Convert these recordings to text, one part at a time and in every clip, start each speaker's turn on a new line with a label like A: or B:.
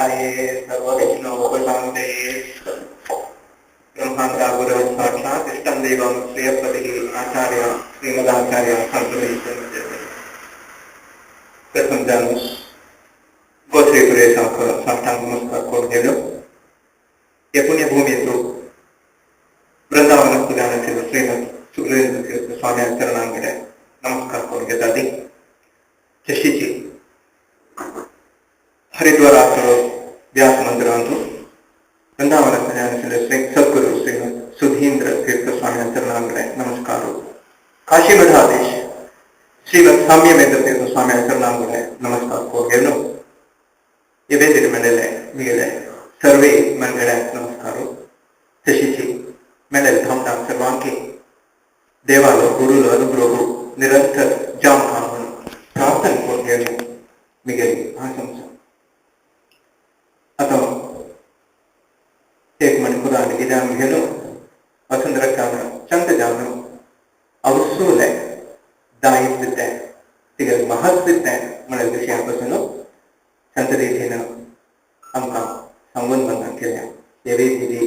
A: विनाशाय सर्वविघ्नोपशान्तये ब्रह्मांड गुरु साक्षात् इष्टं देवं श्रीयपतिः आचार्य श्रीमदाचार्य प्रथम जाणून गोश्रीपुरे साष्टांग नमस्कार करून गेलो. या पुण्यभूमीतु वृंदावन श्रीमद सुब्रह्मण्य स्वामी चरणांकडे नमस्कार करून घेताली. तशीची हरिद्वारात व्यास मंदिरांतु वृंदावन ಶ್ರೀ ಸದ್ಗುರು ಶ್ರೀಮದ್ ಸುಧೀಂದ್ರ ತೀರ್ಥ ಸ್ವಾಮಿ ಚರಣಾಂಗಡೆ ನಮಸ್ಕಾರ. ಕಾಶಿ ಮಠಾಧೀಶ್ ಶ್ರೀಮದ್ ಸಾಮ್ಯವೇಂದ್ರ ತೀರ್ಥ ಸ್ವಾಮಿ ಚರಣಾಂಗಡೆ ನಮಸ್ಕಾರ ಕೋರ್ಗೆನು. ಎಬೇದಿರ ಮೇಲೆ ಮೇಲೆ ಸರ್ವೇ ಮಂಗಡೆ ನಮಸ್ಕಾರ. ತಶಿಚಿ ಮೇಲೆ ಧಾಮನ ಸರ್ವಾಂಕಿ ದೇವಾಲೋ ಗುರುಲು ಅನುಗ್ರಹ ನಿರಂತರ ಜಾಮ್ ಕಾಮನು ಪ್ರಾರ್ಥನೆ ಕೋರ್ಗೆನು ಮಿಗಲಿ ಆಶಂಸ. ಅಥವಾ एक मन खुदा ने जाम घेलो वसुंधरा काम चंद जानो अवसूल दायित्व दिते तिगल महत्व दिते म्हळ्यार विशयापासून संत रितीन आमकां सांगून बंद केल्या. हे दिली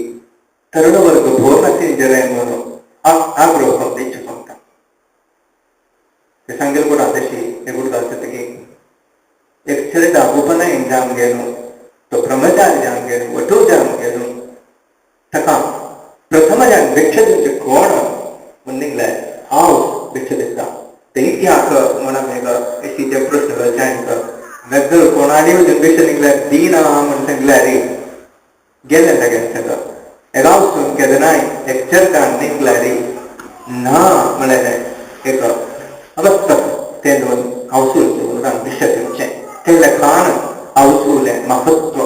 A: तरुण वर्ग भोर जरा म्हणून आग्रह दिवचो सांगता ते सांगेल ಕೂಡ तशी हे गुड घालता की एक चरिता उपनयन जाम घेलो तो ब्रह्मचारी जाम घेलो वटू जाम घेलो ताका प्रथम जान भिक्षा दिवचे कोण म्हणून हांव भिक्षा दिता ते इतिहास म्हणून अशी प्रश्न वेगळं कोणाली भिक्षा निघल्या दिना म्हणून सांगल्यार गेले तागेले सगळं एगावसून केन्नाय एक चरकान निघल्यार ना म्हणल्यार एक अवस्था ते दोन हावसूल भिक्षा दिवचें ते लेखान हावसूलें महत्व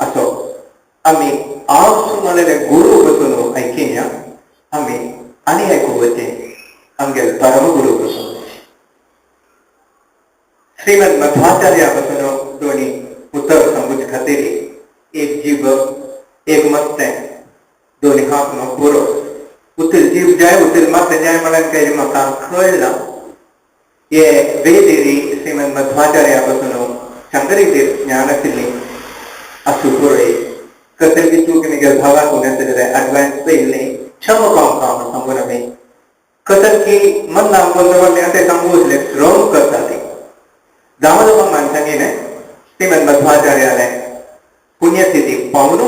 A: असो आमी आवसू म्हणलेले गुरु बसून ऐकिया आमी आनी आयकुपाचें आमगेले परमगुरू बसून श्रीमद मध्वाचार्या बसून दोनी उतर सांगूचे खातीर एक जीव एक मत्तें दोनी हात न्हू पुरो उतर जीव जाय उतर मत्तें जाय म्हणल्यार काय म्हाका कळना. हे वेदेरी श्रीमद मध्वाचार्या बसून शंकरीचेर ज्ञान आशिल्ली आसूं पुरो कसं की चूक निघेल भावाक होण्याचं ॲडव्हान्स पहिले क्षम काम काम सांगून आम्ही कसं की मन नाम बोलतो ते सांगू उसले श्रम करता ते जावं माणसांनी न्हय श्रीमद मध्वाचार्याले पुण्यतिथी पावनू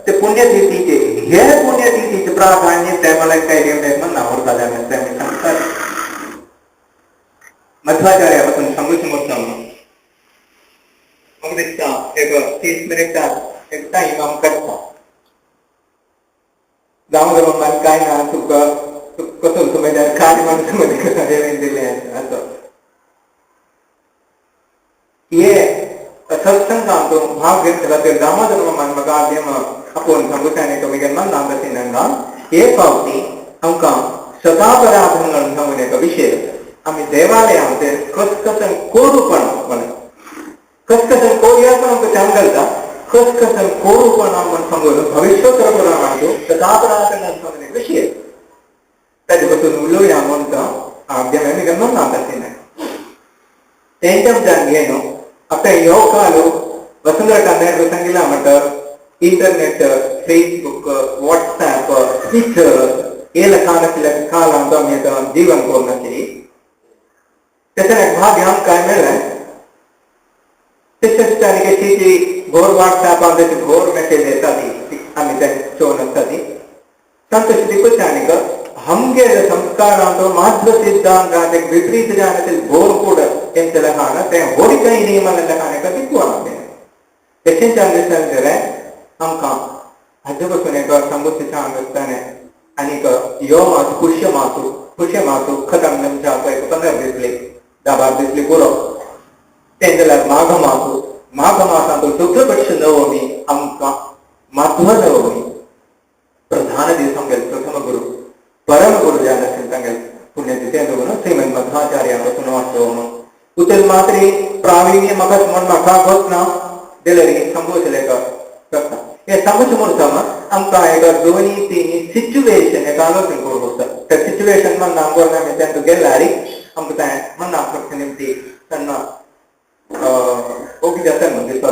A: ते पुण्यतिथीचे हे पुण्यतिथीचे प्राधान्य ते मला काही मन आवडता ते आम्ही सांगतात. मध्वाचार्यापासून सांगूच मोठं मग दिसता एक 30 मिनिटात एक टाइम आमकां काडटा. जावं जावं मान काय ना तुका कसो समजल्यार काय मान समज दिलें असो हे सत्संगांत भाग घेतला ते दामोदर मान म्हाका आद्यम आपोवन सांगूचें आनी कमी केन्ना ना तशें हे फावटी आमकां सदापराधन म्हणून सांगून एक विशय आमी देवालयांत ते कसकसन कोरूपण म्हणून कसकसन कोरुया पण आमकां चांग घालता कसकसन कोरूपण म्हणून सांगून भविष्योत्तर पुराणांत सदापराधन सांगून एक विशय ताजे पासून उलोवया म्हणटा आद्यम आमी केन्ना ना तशें तेंच्या जाण घेवन आतां ह्यो काल वसुंधरा कांद्यार सांगिल्ला म्हणटा इंटरनेट फेसबूक वॉट्सॅप ट्विटर हे लखान आशिल्ल्या कालांत आमी आतां जीवन करून आशिल्ली तेच्या एक भाग आमकां काय मेळ्ळें तशेंच आनी कशी घोर वॉट्सॅपान तशी घोर मेसेज येता ती आमी ते चोवन आसता ती तांकां दिकूच आनीक हमगेले संस्कारांत माध्व सिद्धांत एक विपरीत जाण घोर कूड तेंचे लखान तें होडी काही नियमान लखान एका दिकू आहा तशेंच आमी जाल्यार आमकां हाजे पासून एक सांगूच छान आसतालें आनीक यो मास पुष्य मासू पुष्य मासू खतम नमच्या एक 15 दिसली 10-12 दिसली पुरो तें जाल्यार माघ मासू माघ मासांत शुक्लपक्ष नवमी आमकां माध्व नवमी प्रधान दीस आमगेले प्रथम गुरु परम गुरु जाण आशिल्ले तांगेले पुण्यतिथी दवरून श्रीमद मध्वाचार्या पासून वाचलो म्हणून उतर मात्री प्राविण्य म्हाका म्हण म्हाका गोत ना जाल्यार सांगूचें करता हे सांगूचें म्हणटा आमकां एक दोनी तिनी सिच्युएशन एक आलोचन करूंक आसता त्या सिच्युएशन मन्ना आमकां आमी तेंका गेल्यार आमकां तें मन्ना करचे निमती तेन्ना ओगी जाता म्हणून दिसता.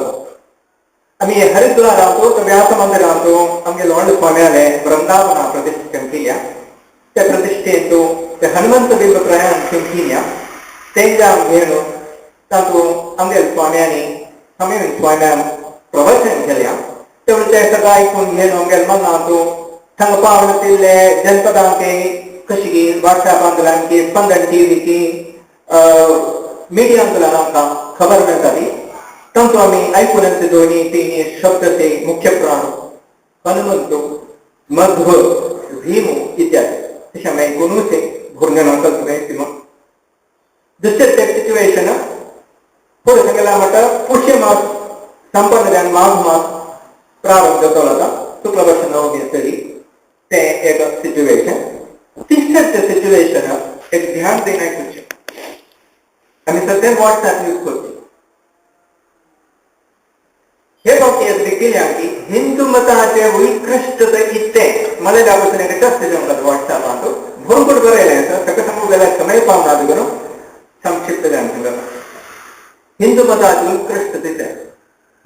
A: आमी हरिद्वारांतू व्यास मंदिरांतू आमगे लोंड स्वाम्याले वृंदावना प्रतिष्ठेन केल्या. त्या प्रतिष्ठेंतू ते हनुमंत बिंब प्रयाण केल्या तेंच्या घेवन तातूंत आमगे स्वाम्यांनी स्वामी स्वाम्यान प्रवचन केल्या. तेवढे ते सगळं आयकून घेवन आमगे मनांतू थंग पावले जनपदांके कशी व्हॉट्सॅपांतल्यान की स्पंदन टीव्ही की मिडियांतल्यान आमकां खबर मेळटाली. तांचो आमी आयकून दोन्ही तिन्ही शब्द ते मुख्य प्राण हनुमंत मध्व भीम इत्यादी तशें आमी आयकुनूच भुरग्यांक दुसरें ते सिच्युएशन फुडें सांगल्यार म्हणटा पुष्य मास संपन्न जावन माघ मास प्रारंभ जातलो आतां शुक्ल पक्ष नवमी आसतली तें एक सिच्युएशन. तिसरें सिच्युएशन एक ध्यान दिना करचें. आमी सद्या व्हॉट्सॅप यूज करचें. हे फावटी देखिल्ल्या की हिंदू मताचे उत्कृश्टता इत्तें मला दाखोवचें एक टस्ट जमतात व्हॉट्सॅपांत भरपूर बरयलें आसा ताका सांगूंक जाल्यार समय पावना करून संक्षिप्त जावन सांगता. हिंदू मताचे उत्कृश्ट तितें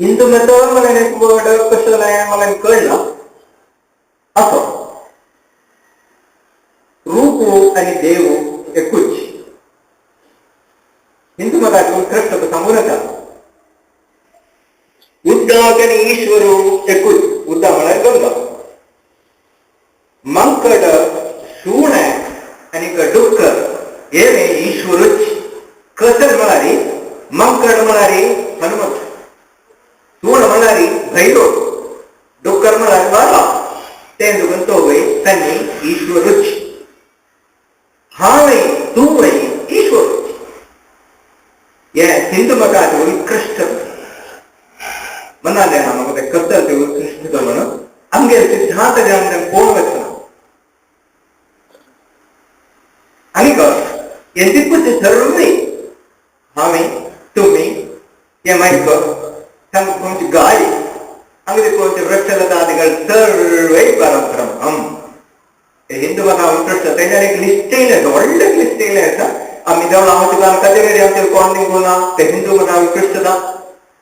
A: हिंदू मत मला एक वर्ड कशें जालें मला कळना असो रूप आनी देव एकूच. हिंदू मताचे उत्कृश्ट सांगू नाका. उद्दाक आनी ईश्वर एकूच. उद्दा म्हळ्यार गंगा. मंकड सुणें आनी डुक्कर हे ईश्वरूच. कसर म्हळ्यार मंकड म्हळ्यार हनुमंत, सूण म्हळ्यार भैरव, डुक्कर म्हळ्यार बाबा. तें दुखून तो वय तांणी ईश्वरूच. हांव तूं वय ईश्वरूच. हे हिंदू मताचे उत्कृश्ट म्हणाले हा म्हाका तें कसर ते उत्कृश्ट म्हणून आमगे सिद्धांत जावन कोण वचना. आनीक हें सर्वय हांवें तुमी हे मायक तुमची गाय हांगा कोणचे वृक्षलतादिகள் सर्वय परब्रह्म. हिंदू मता उत्कृश्ट तेंच्यान एक लिस्ट येयलें आसा, व्हडलें लिस्ट येयलें आसा. आमी देवळां हांव तुका कदेर आमचेर कोण निगूना ते हिंदू मता उत्कृश्टता.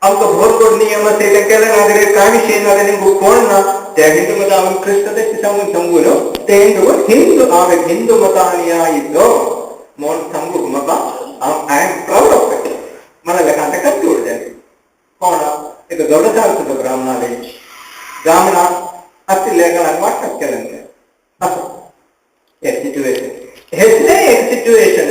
A: आमकां भरपूर नियम आसा ते केले ना जाल्यार कांय विशय ना जाल्यार कोण ना ते हिंदू मता उत्कृश्ट तें सांगून सांगून ते हिंदू हिंदू हांव एक हिंदू मतानुयायी म्हूण सांगूंक म्हाका हांव I am proud of it. मला लेखान तें कच्चे उरलें कोण एक गौडसार सुद्दां ब्राह्मणाले ब्राह्मणा आशिल्ल्या कारणान वाटप केलें तें असो हे सिच्युएशन. हेसलें एक सिच्युएशन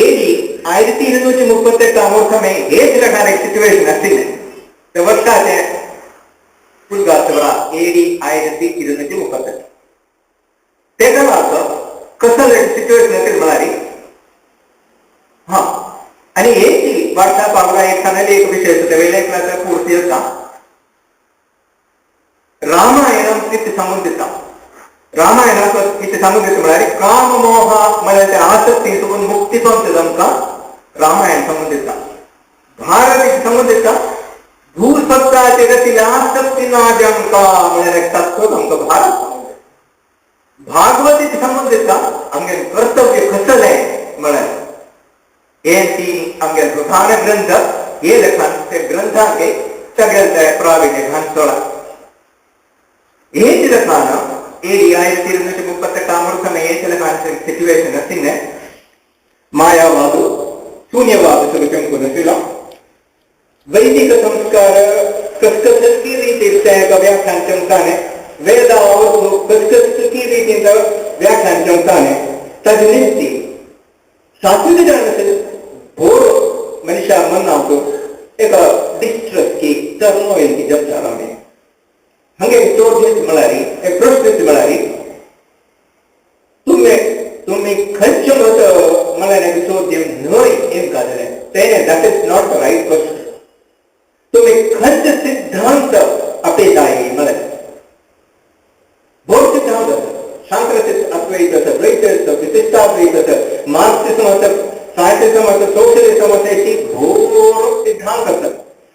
A: एडी 1238 वर्सां हेच लेखान एक सिच्युएशन आशिल्लें. ते वर्साचें पुलगासवरा एडी 1238 तेका लागो कसलो एक सिच्युएशन आशिल्लें म्हळ्यार हा. आनी हेची व्हॉट्सॅपाक एक सांगले एक विशय आसा वयल्या क्लासाक पूर्ती आसा. रामायणम कितें सांगून दिता. रामायणाक कितें सांगून दिता म्हळ्यार काम मोह म्हळ्यार ते आसक्ती सोडून मुक्ती पावता आमकां रामायण सांगून दिता. भारत कितें सांगून दिता भूसत्ताचेर आशिल्ल्या आसक्ती ना आमकां म्हळ्यार एक तत्व आमकां भारत सांगून दिता. भागवत कितें सांगून दिता आमगेलें कर्तव्य कसलें म्हळ्यार हे ती आमगे प्रधान ग्रंथ. हे लेखान ते ग्रंथाके सगळे ते प्राविण्य घांसोळा हेच लेखान एडी 1238 वर्सां हेच लेखान सिच्युएशन आशिल्लें. मायावाद शून्यवाद सगळें चमकून आशिल्लो. वैदिक संस्कार कसकसकी रीतीन ते व्याख्यान चमकाने वेदा कसकसकी रीतीन व्याख्यान चमकाने ताजे निमती सात्विक जाण असेल भोर मनुष्या मनांत एक डिस्ट्रेस की टर्मोइल की जपचार आमी हांगे एक चोट म्हळ्यार एक प्रश्न म्हळ्यार तुमी तुमी खंयचे मत म्हळ्यार एक चोट दिवन न्हय एमकां जालें तें that is not the right question. तुमी खंयचे सिद्धांत आपयताय म्हळ्यार भोव सिद्धांत आसा. शांकर अद्वैत आसा, द्वैत आसा, विशिष्टाद्वैत आसा, मार्क्सिझम आसा, सायंटिझम आसा, सोशलिझम आसा, अशी भोव सिद्धांत आसा.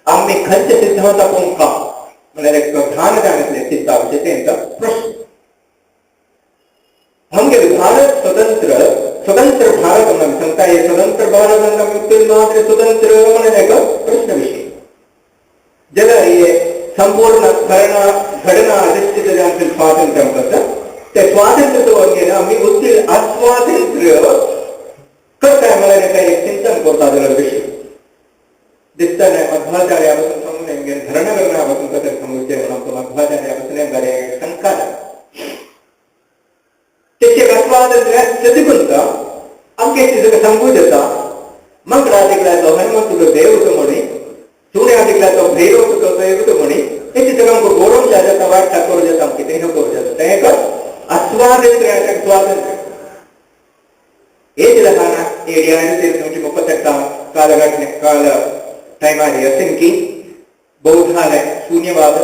A: आमी खंयचे सिद्धांत आपोवंक म्हळ्यार एक प्रधान जाण आसलें चिंतावचें तेंचो प्रश्न. आमगे भारत स्वतंत्र स्वतंत्र भारत म्हणून सांगता. हे स्वतंत्र भारत मात्र स्वतंत्र म्हणून एक प्रश्न विशय. जाल्यार हे संपूर्ण घटना अधिष्ठित जावन स्वातंत्र्य आमकां ते स्वातंत्र्य दवरगेर आमी उत्तील अस्वातंत्र्य करताय म्हळ्यार एका एक चिंतन करता जाल्यार विशय दिसता न्हय. मध्वाचार्या पासून सांगून आमगे धरणकरणा पासून कशें सांगूचें म्हणून आमकां मध्वाचार्या पासून आमकां शंका जाता. तेचें अस्वातंत्र्य चतिकुंत आमगे तितूंत सांगू जाता. मंगळा दिकला तो हनुमंत तुजो देव तो म्हणी, सुण्या दिकला तो भैरव तुजो देव तो म्हणी, हे तितूंत आमकां गोरोवंक जाता, वाटता करूं जाता, आमकां कितें करूं जाता. तें एक അസ്വാതന്ത്ര്യ സ്വാതന്ത്ര്യം ഏത് ലഹാന 1738 കാലഘട്ട കാല ടൈമാരി അസിൻകി ബൗദ്ധാല ശൂന്യവാദ,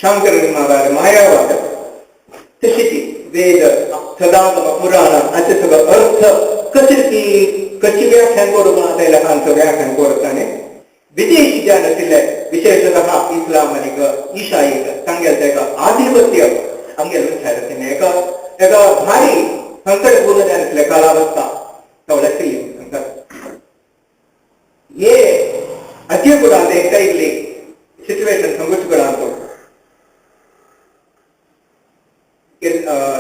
A: ശാങ്കരന്മാരായ മായാവാദ, तशीच वेद सदागम पुराण हाचे सगळो अर्थ कशें ती कशी व्याख्यान करूंक ना ते लहानसो व्याख्यान करताने विदेशी ज्ञान आशिल्ले विशेषतः इस्लाम आनी ईसाई तांगेलें तेका आधिपत्य आमगेलें भायर आशिल्लें. एका एका भारी संकटपूर्ण ज्ञान आशिल्लें कालावस्था तवळ आशिल्ली सांगतात. हे अजे ಕೂಡ एकटा इल्ली सिच्युएशन सांगूच कळना.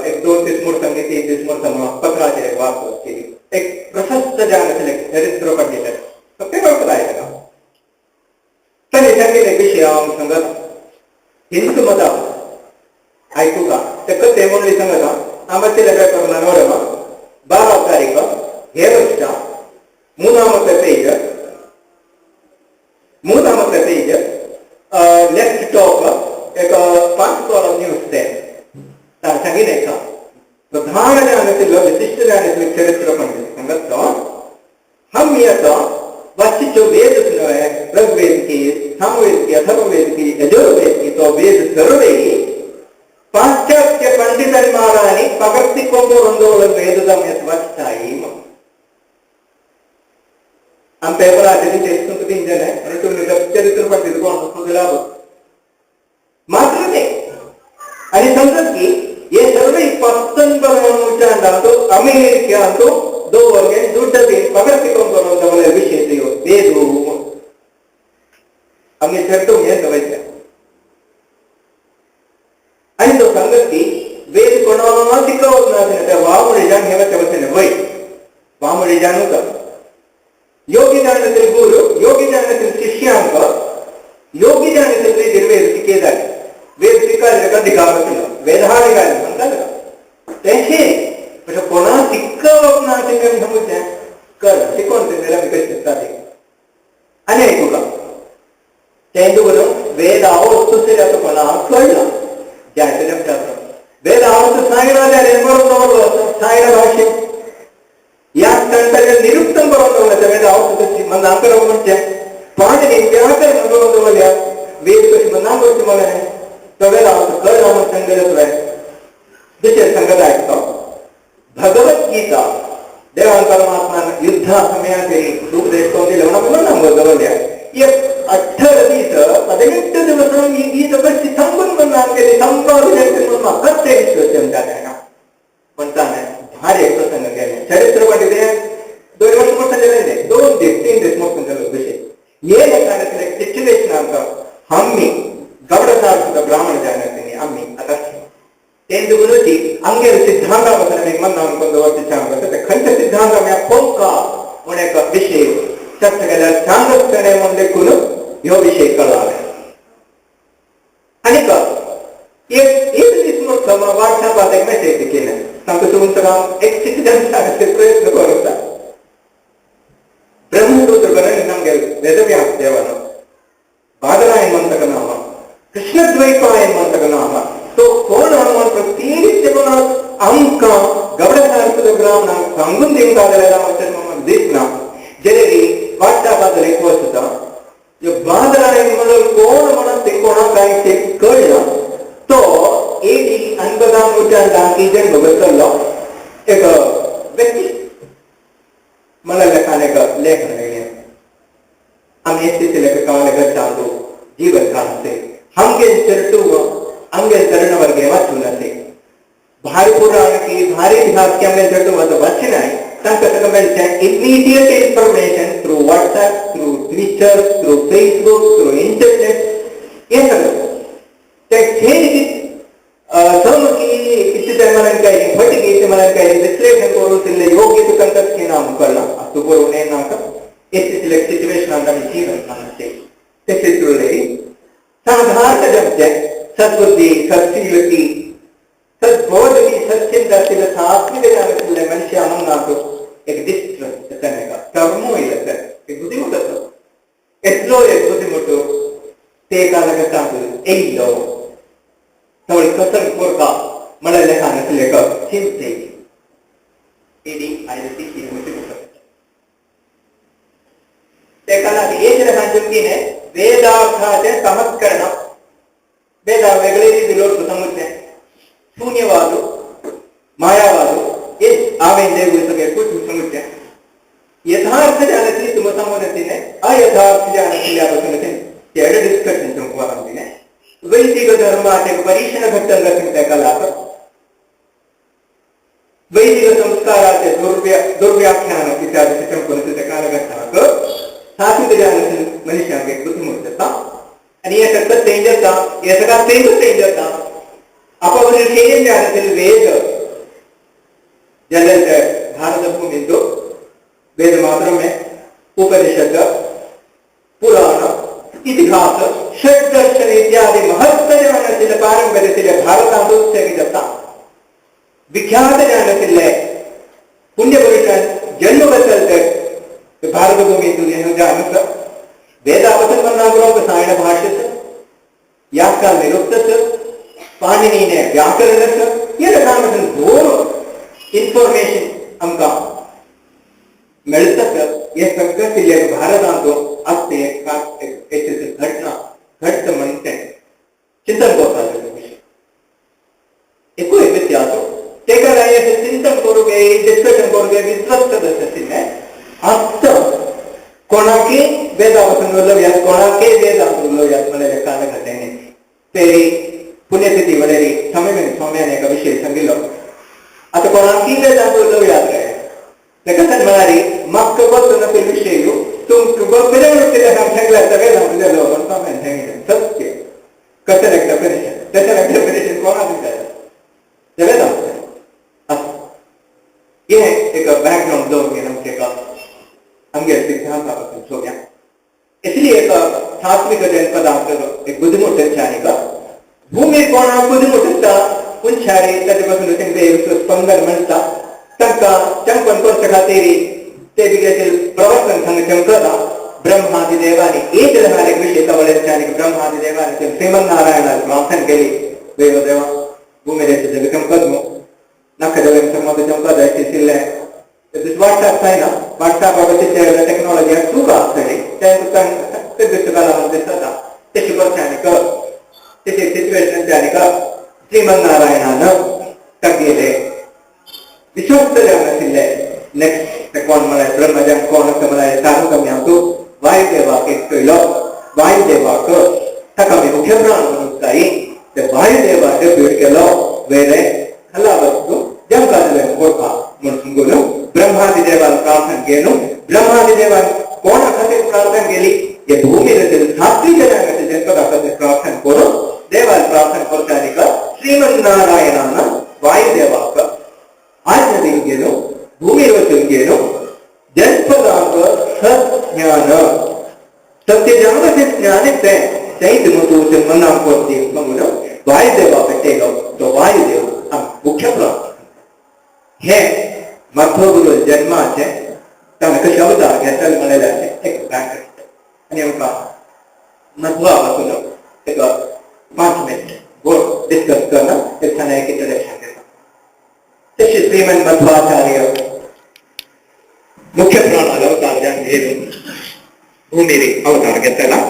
A: एक दोन दीस मोर तीन दीस मोर पत्राचेर एक वाच केली. एक प्रशस्त जावन आशिल्लें चरित्र पंडित सगळें वळखता ताका. ताणें सांगिल्लें विशय हांव सांगत हिंदू मतां आयकुका ते कथे म्हणून सांगता. आमचे पेपर मनोरमा 12 तारीख हे वर्षा 3 पेज 3 पेज लेफ्ट टॉप एक 5 कॉलम न्यूज ते सांगिल्लें. प्रधान ज्ञानातील विशिष्ट ज्ञानातील चरित्र पंडित सांगत हम येता वाचिचो वेद न्हय ऋग्वेद की, सामवेद की, अथर्ववेद की, यजुर्वेद की, तो वेद सर्वे ಪಾಶ್ಚಾತ್ಯ ಪಂಡಿತನ್ಮಾರಾನಿ ಪಗರ್ತಿಕೊಂಡು ವೇದದ ವಚ್ಚಾಯಿ. ಆ ಪೇಪರ್ ಆಚರಣೆ చేసుకుంటుంది ఇంజనే చరిత్ర పండిत लाभ मात्र आणि समजत की हे सर्व 19 नूറ്റാണ്ടാंतु अमेरिकांतु दोवर्गे ದುಡ್ಡದಿ ಪಗರ್ತಿಕೊಂಡು ವಿಷಯ ವೇದು आम्ही ठरतो म्हणजे आणि तो सांगत की वेद कोणाला शिकवत नसेल त्या वामुळेजान हे वचन वय वामुळेजान होतं. योगी जाणतील गुरु, योगी जाणतील शिष्यांक, योगी जाणतील वेद शिकेदार वेद शिकायला का अधिकार असेल वेदाधिकार म्हणतात का तेशे പക്ഷെ कोणा शिकवत नसेल आम्ही समजते कर शिकवून ते आम्ही कशी शकतात आणि ऐकू का तेंदु वेद आवस्तु कोणा कळला वेद आवस्तु सांगितलं सायన भाषे या कंटाचे निरुक्तम बरोवन वेद आवस्तु मनांकर म्हणचे पाणी व्याकरण बरोवन वेद कशी मनांक करचे मला तो वेद आवस्तु कळला म्हणून सांगितलं. दुसरे सांगत ऐकतो भगवद्गीता देवान परमात्मा युद्ध समयाचे उपदेश करून दिले म्हणून म्हणून 18 ದಿವಸ 18 ದಿವಸ ಈ ಗೀತ ಕಟ್ಟಿ ಸಂಬಂಧ केले म्हणताना भारी एक प्रसंग केले चरित्र पंडित 2 वर्ष मोठं झाले 2 दिवस 3 दिवस मोठं झालं विषय हे लेखाने सिच्युएशन आमकां आम्ही गवडसार ब्राह्मण जाणती आम्ही आता तेंदु गुरुची आमगेर सिद्धांत मन्न ಅನ್ಕೊಂಡು ವರ್ಷ खंयच्या सिद्धांत आमी पोंका म्हण एक विशय चर्चा केल्यार सांगतणे म्हण देखून ह्यो विशय कळ्ळा. आनीक एक एक दीस व्हॉट्सअपार एक मेसेज केले सामको तुमचो हांव एक सिद्धांत सांगचे प्रयत्न करता. ब्रह्मसूत्र बरें आमगे वेदव्यास देवान बादरायण म्हणतक नाम, कृष्णद्वैपायन म्हणतक नाम, तो कोण हनुमान प्रत्येक कोण आमकां गवडसारचो ब्राह्मणांक सांगून दिवंक जाल्यार दिसना जेरे व्हॉट्सअपार एक वचता बादरायण म्हणून कोण म्हणून ते कोणाक काय ते कळना. तो AD 9 नूറ്റാണ്ടാं जन्म बसलो एक व्यक्ती मला लेखान एक लेखन आमी लेखकाले चालू जीवन कालसे हंगे चरटू अंगे तरुणवर्गे वाचून भारी पुराण की भारी इतिहास की आमगे चरटू वाचनाय तांकां ताका मेळचें immediate information through WhatsApp, through Twitter, through Facebook, through internet हे सगळें. ते खेळ समकी इत्ते मलंकाई फटकी इत्ते मलंकाई विश्लेषण करू तिल्ले योग्य तुकंतच की नाम कळला तू बरोबर नाही नाका इत्ते सिच्युएशन आमी जीवन मानते ते तुले साधारण जमते सद्बुद्धी सत्शीलती सद्बोधकी सच्चिंता सात्विक ज्ञानത്തിലെ मनुष्य अमंगातो एक डिस्ट्रेस तनेगा टर्मोइल एक बुद्धिमुट एटलो एक बुद्धिमुट ते कालघट्टांत एयलो तवळ कसर कोरका मळले खानसलेक चिंते एडी 1320 ते कालात एक खान वेदार्थाचे समस्करण वेद वेगळे ರೀತಿ लोक समजते शून्यवाद मायावाद हे आवेंदे सगळे कुछ समजते यथार्थ ज्ञानाची तुम समजते अयथार्थ ज्ञानाची आपण ಎರಡು ಡಿಸ್ಕಷನ್ तुमको वैदिक धर्माचे परीक्षण घट्टंग कलाप वैदिक संस्काराचे दुर्व्याख्यान इत्यादी चमकोन कालघट्टाक सात्विक ज्ञानाचे मनुष्याक बुद्धिमुटता आणि हे सगळं चेंज जाता हे सगळं चेंज जाता अपौरुषेय ज्ञानातील वेद जलते भारत भूमिंदु वेद मात्रमे उपनिषद पुराण इतिहास षड्दर्शन इत्यादि महत्व ज्ञानातील पारंपर्यतील भारतांत जाता विख्यात ज्ञानातील पुण्यपुरुषान जन्म बदलते भारत भूमिंदु ज्ञान वेदावसन मन्नागुरो सायण भाष्यस याका निरुक्तस पाणिनीने व्याकरणस ये कामसन भोर इन्फॉर्मेशन आमकां मेळतच हे सगळं तिले भारतांत असते एक घटना घट्ट म्हणते चिंतन करता विषय एकूय व्यत्यास तेका चिंतन करूंक डिस्कशन करूंक विध्वस्त आशिल्लें आत्ता कोणाके वेदावसन उलोवयात कोणाके वेदांत उलोवयात म्हणल्यार कालघट्याने तेरी पुण्यतिथी वळेरी स्वामी स्वाम्याने एका विषय सांगिल्लो आता कोणाकी वेदांत उलोवयात रे तेका म्हळ्यार म्हाका गोत्त नासले विषय तुमकां गोत्त सांगल्यार वेदांत उलयलो म्हण स्वाम्यान सांगिल्लें सत्य कशें डेफिनेशन तशें डेफिनेशन कोणाक दिता ते वेदांत हे एक बॅकग्राऊंड दवरून आमचें एका आमगे सिद्धांतापासून सोव्या इसलिए एक सात्विक जनपदांत एक बुद्धिमुट भूमी कोणा बुद्धिमुट उंचारी ताचे पासून तांकां स्पंदन मेळटा तांकां चमकन करचे खातीर ते बिगेचे प्रवर्तन सांग चमकता ब्रह्मादि देवानी एक लहान एक विषय तवळ्याच्या ब्रह्मादि देवानी श्रीमन्नारायणाक प्रार्थना केली देव देवा भूमिरेचे जग चमकत न्हू नाका जग चमकत चमकत आशिल्लें व्हॉट्सॲप जायना व्हॉट्सॲप बाबतीचे टेक्नॉलॉजी चूक आसतली ते दुसऱ्या दिसता तशी करचें आनी तशी सिच्युएशन आनी श्रीमन्नारायणान तागेले विश्वस्त जावन आशिल्ले नेक्स्ट कोण म्हळ्यार ब्रह्मजान कोण आसा म्हळ्यार सांगू कमी हांव तूं वायुदेवाक एक पयलो वायुदेवाक ताका आमी मुख्य प्राण म्हणूंक जाय ते वायुदेवाक भीड केलो वेले खाला वस्तू जमका दिलें कोरपा म्हूण सांगून ब्रह्मादिदेवान प्रार्थना केनु ब्रह्मादिदेवान कोणा खातीर प्रार्थना केली हे भूमिर सात्विक जनांगाचे जनपदा खातीर प्रार्थना करून देवान प्रार्थना करता आनी श्रीमन्नारायणान वायुदेवाक आज्ञा दिवन गेलो भूमिर वचून गेलो जनपदांक सज्ञान सत्यज्ञानाचे ज्ञान तें तें तुमकां मनाक कोरती म्हणून वायुदेवाक टेलो तो वायुदेव मुख्य प्रार्थना हे मध्वगुरु जन्माचे तांकां शब्द घेतले म्हणलेले एक बॅकग्राऊंड आनी आमकां मध्वा पासून एक 5 मिनिट गोड डिस्कस करना एक छान एक इंट्रोडक्शन दिता. तशी श्रीमन मध्वाचार्य मुख्य प्राणाल अवतार जावन घेवन भूमिरी अवतार घेतला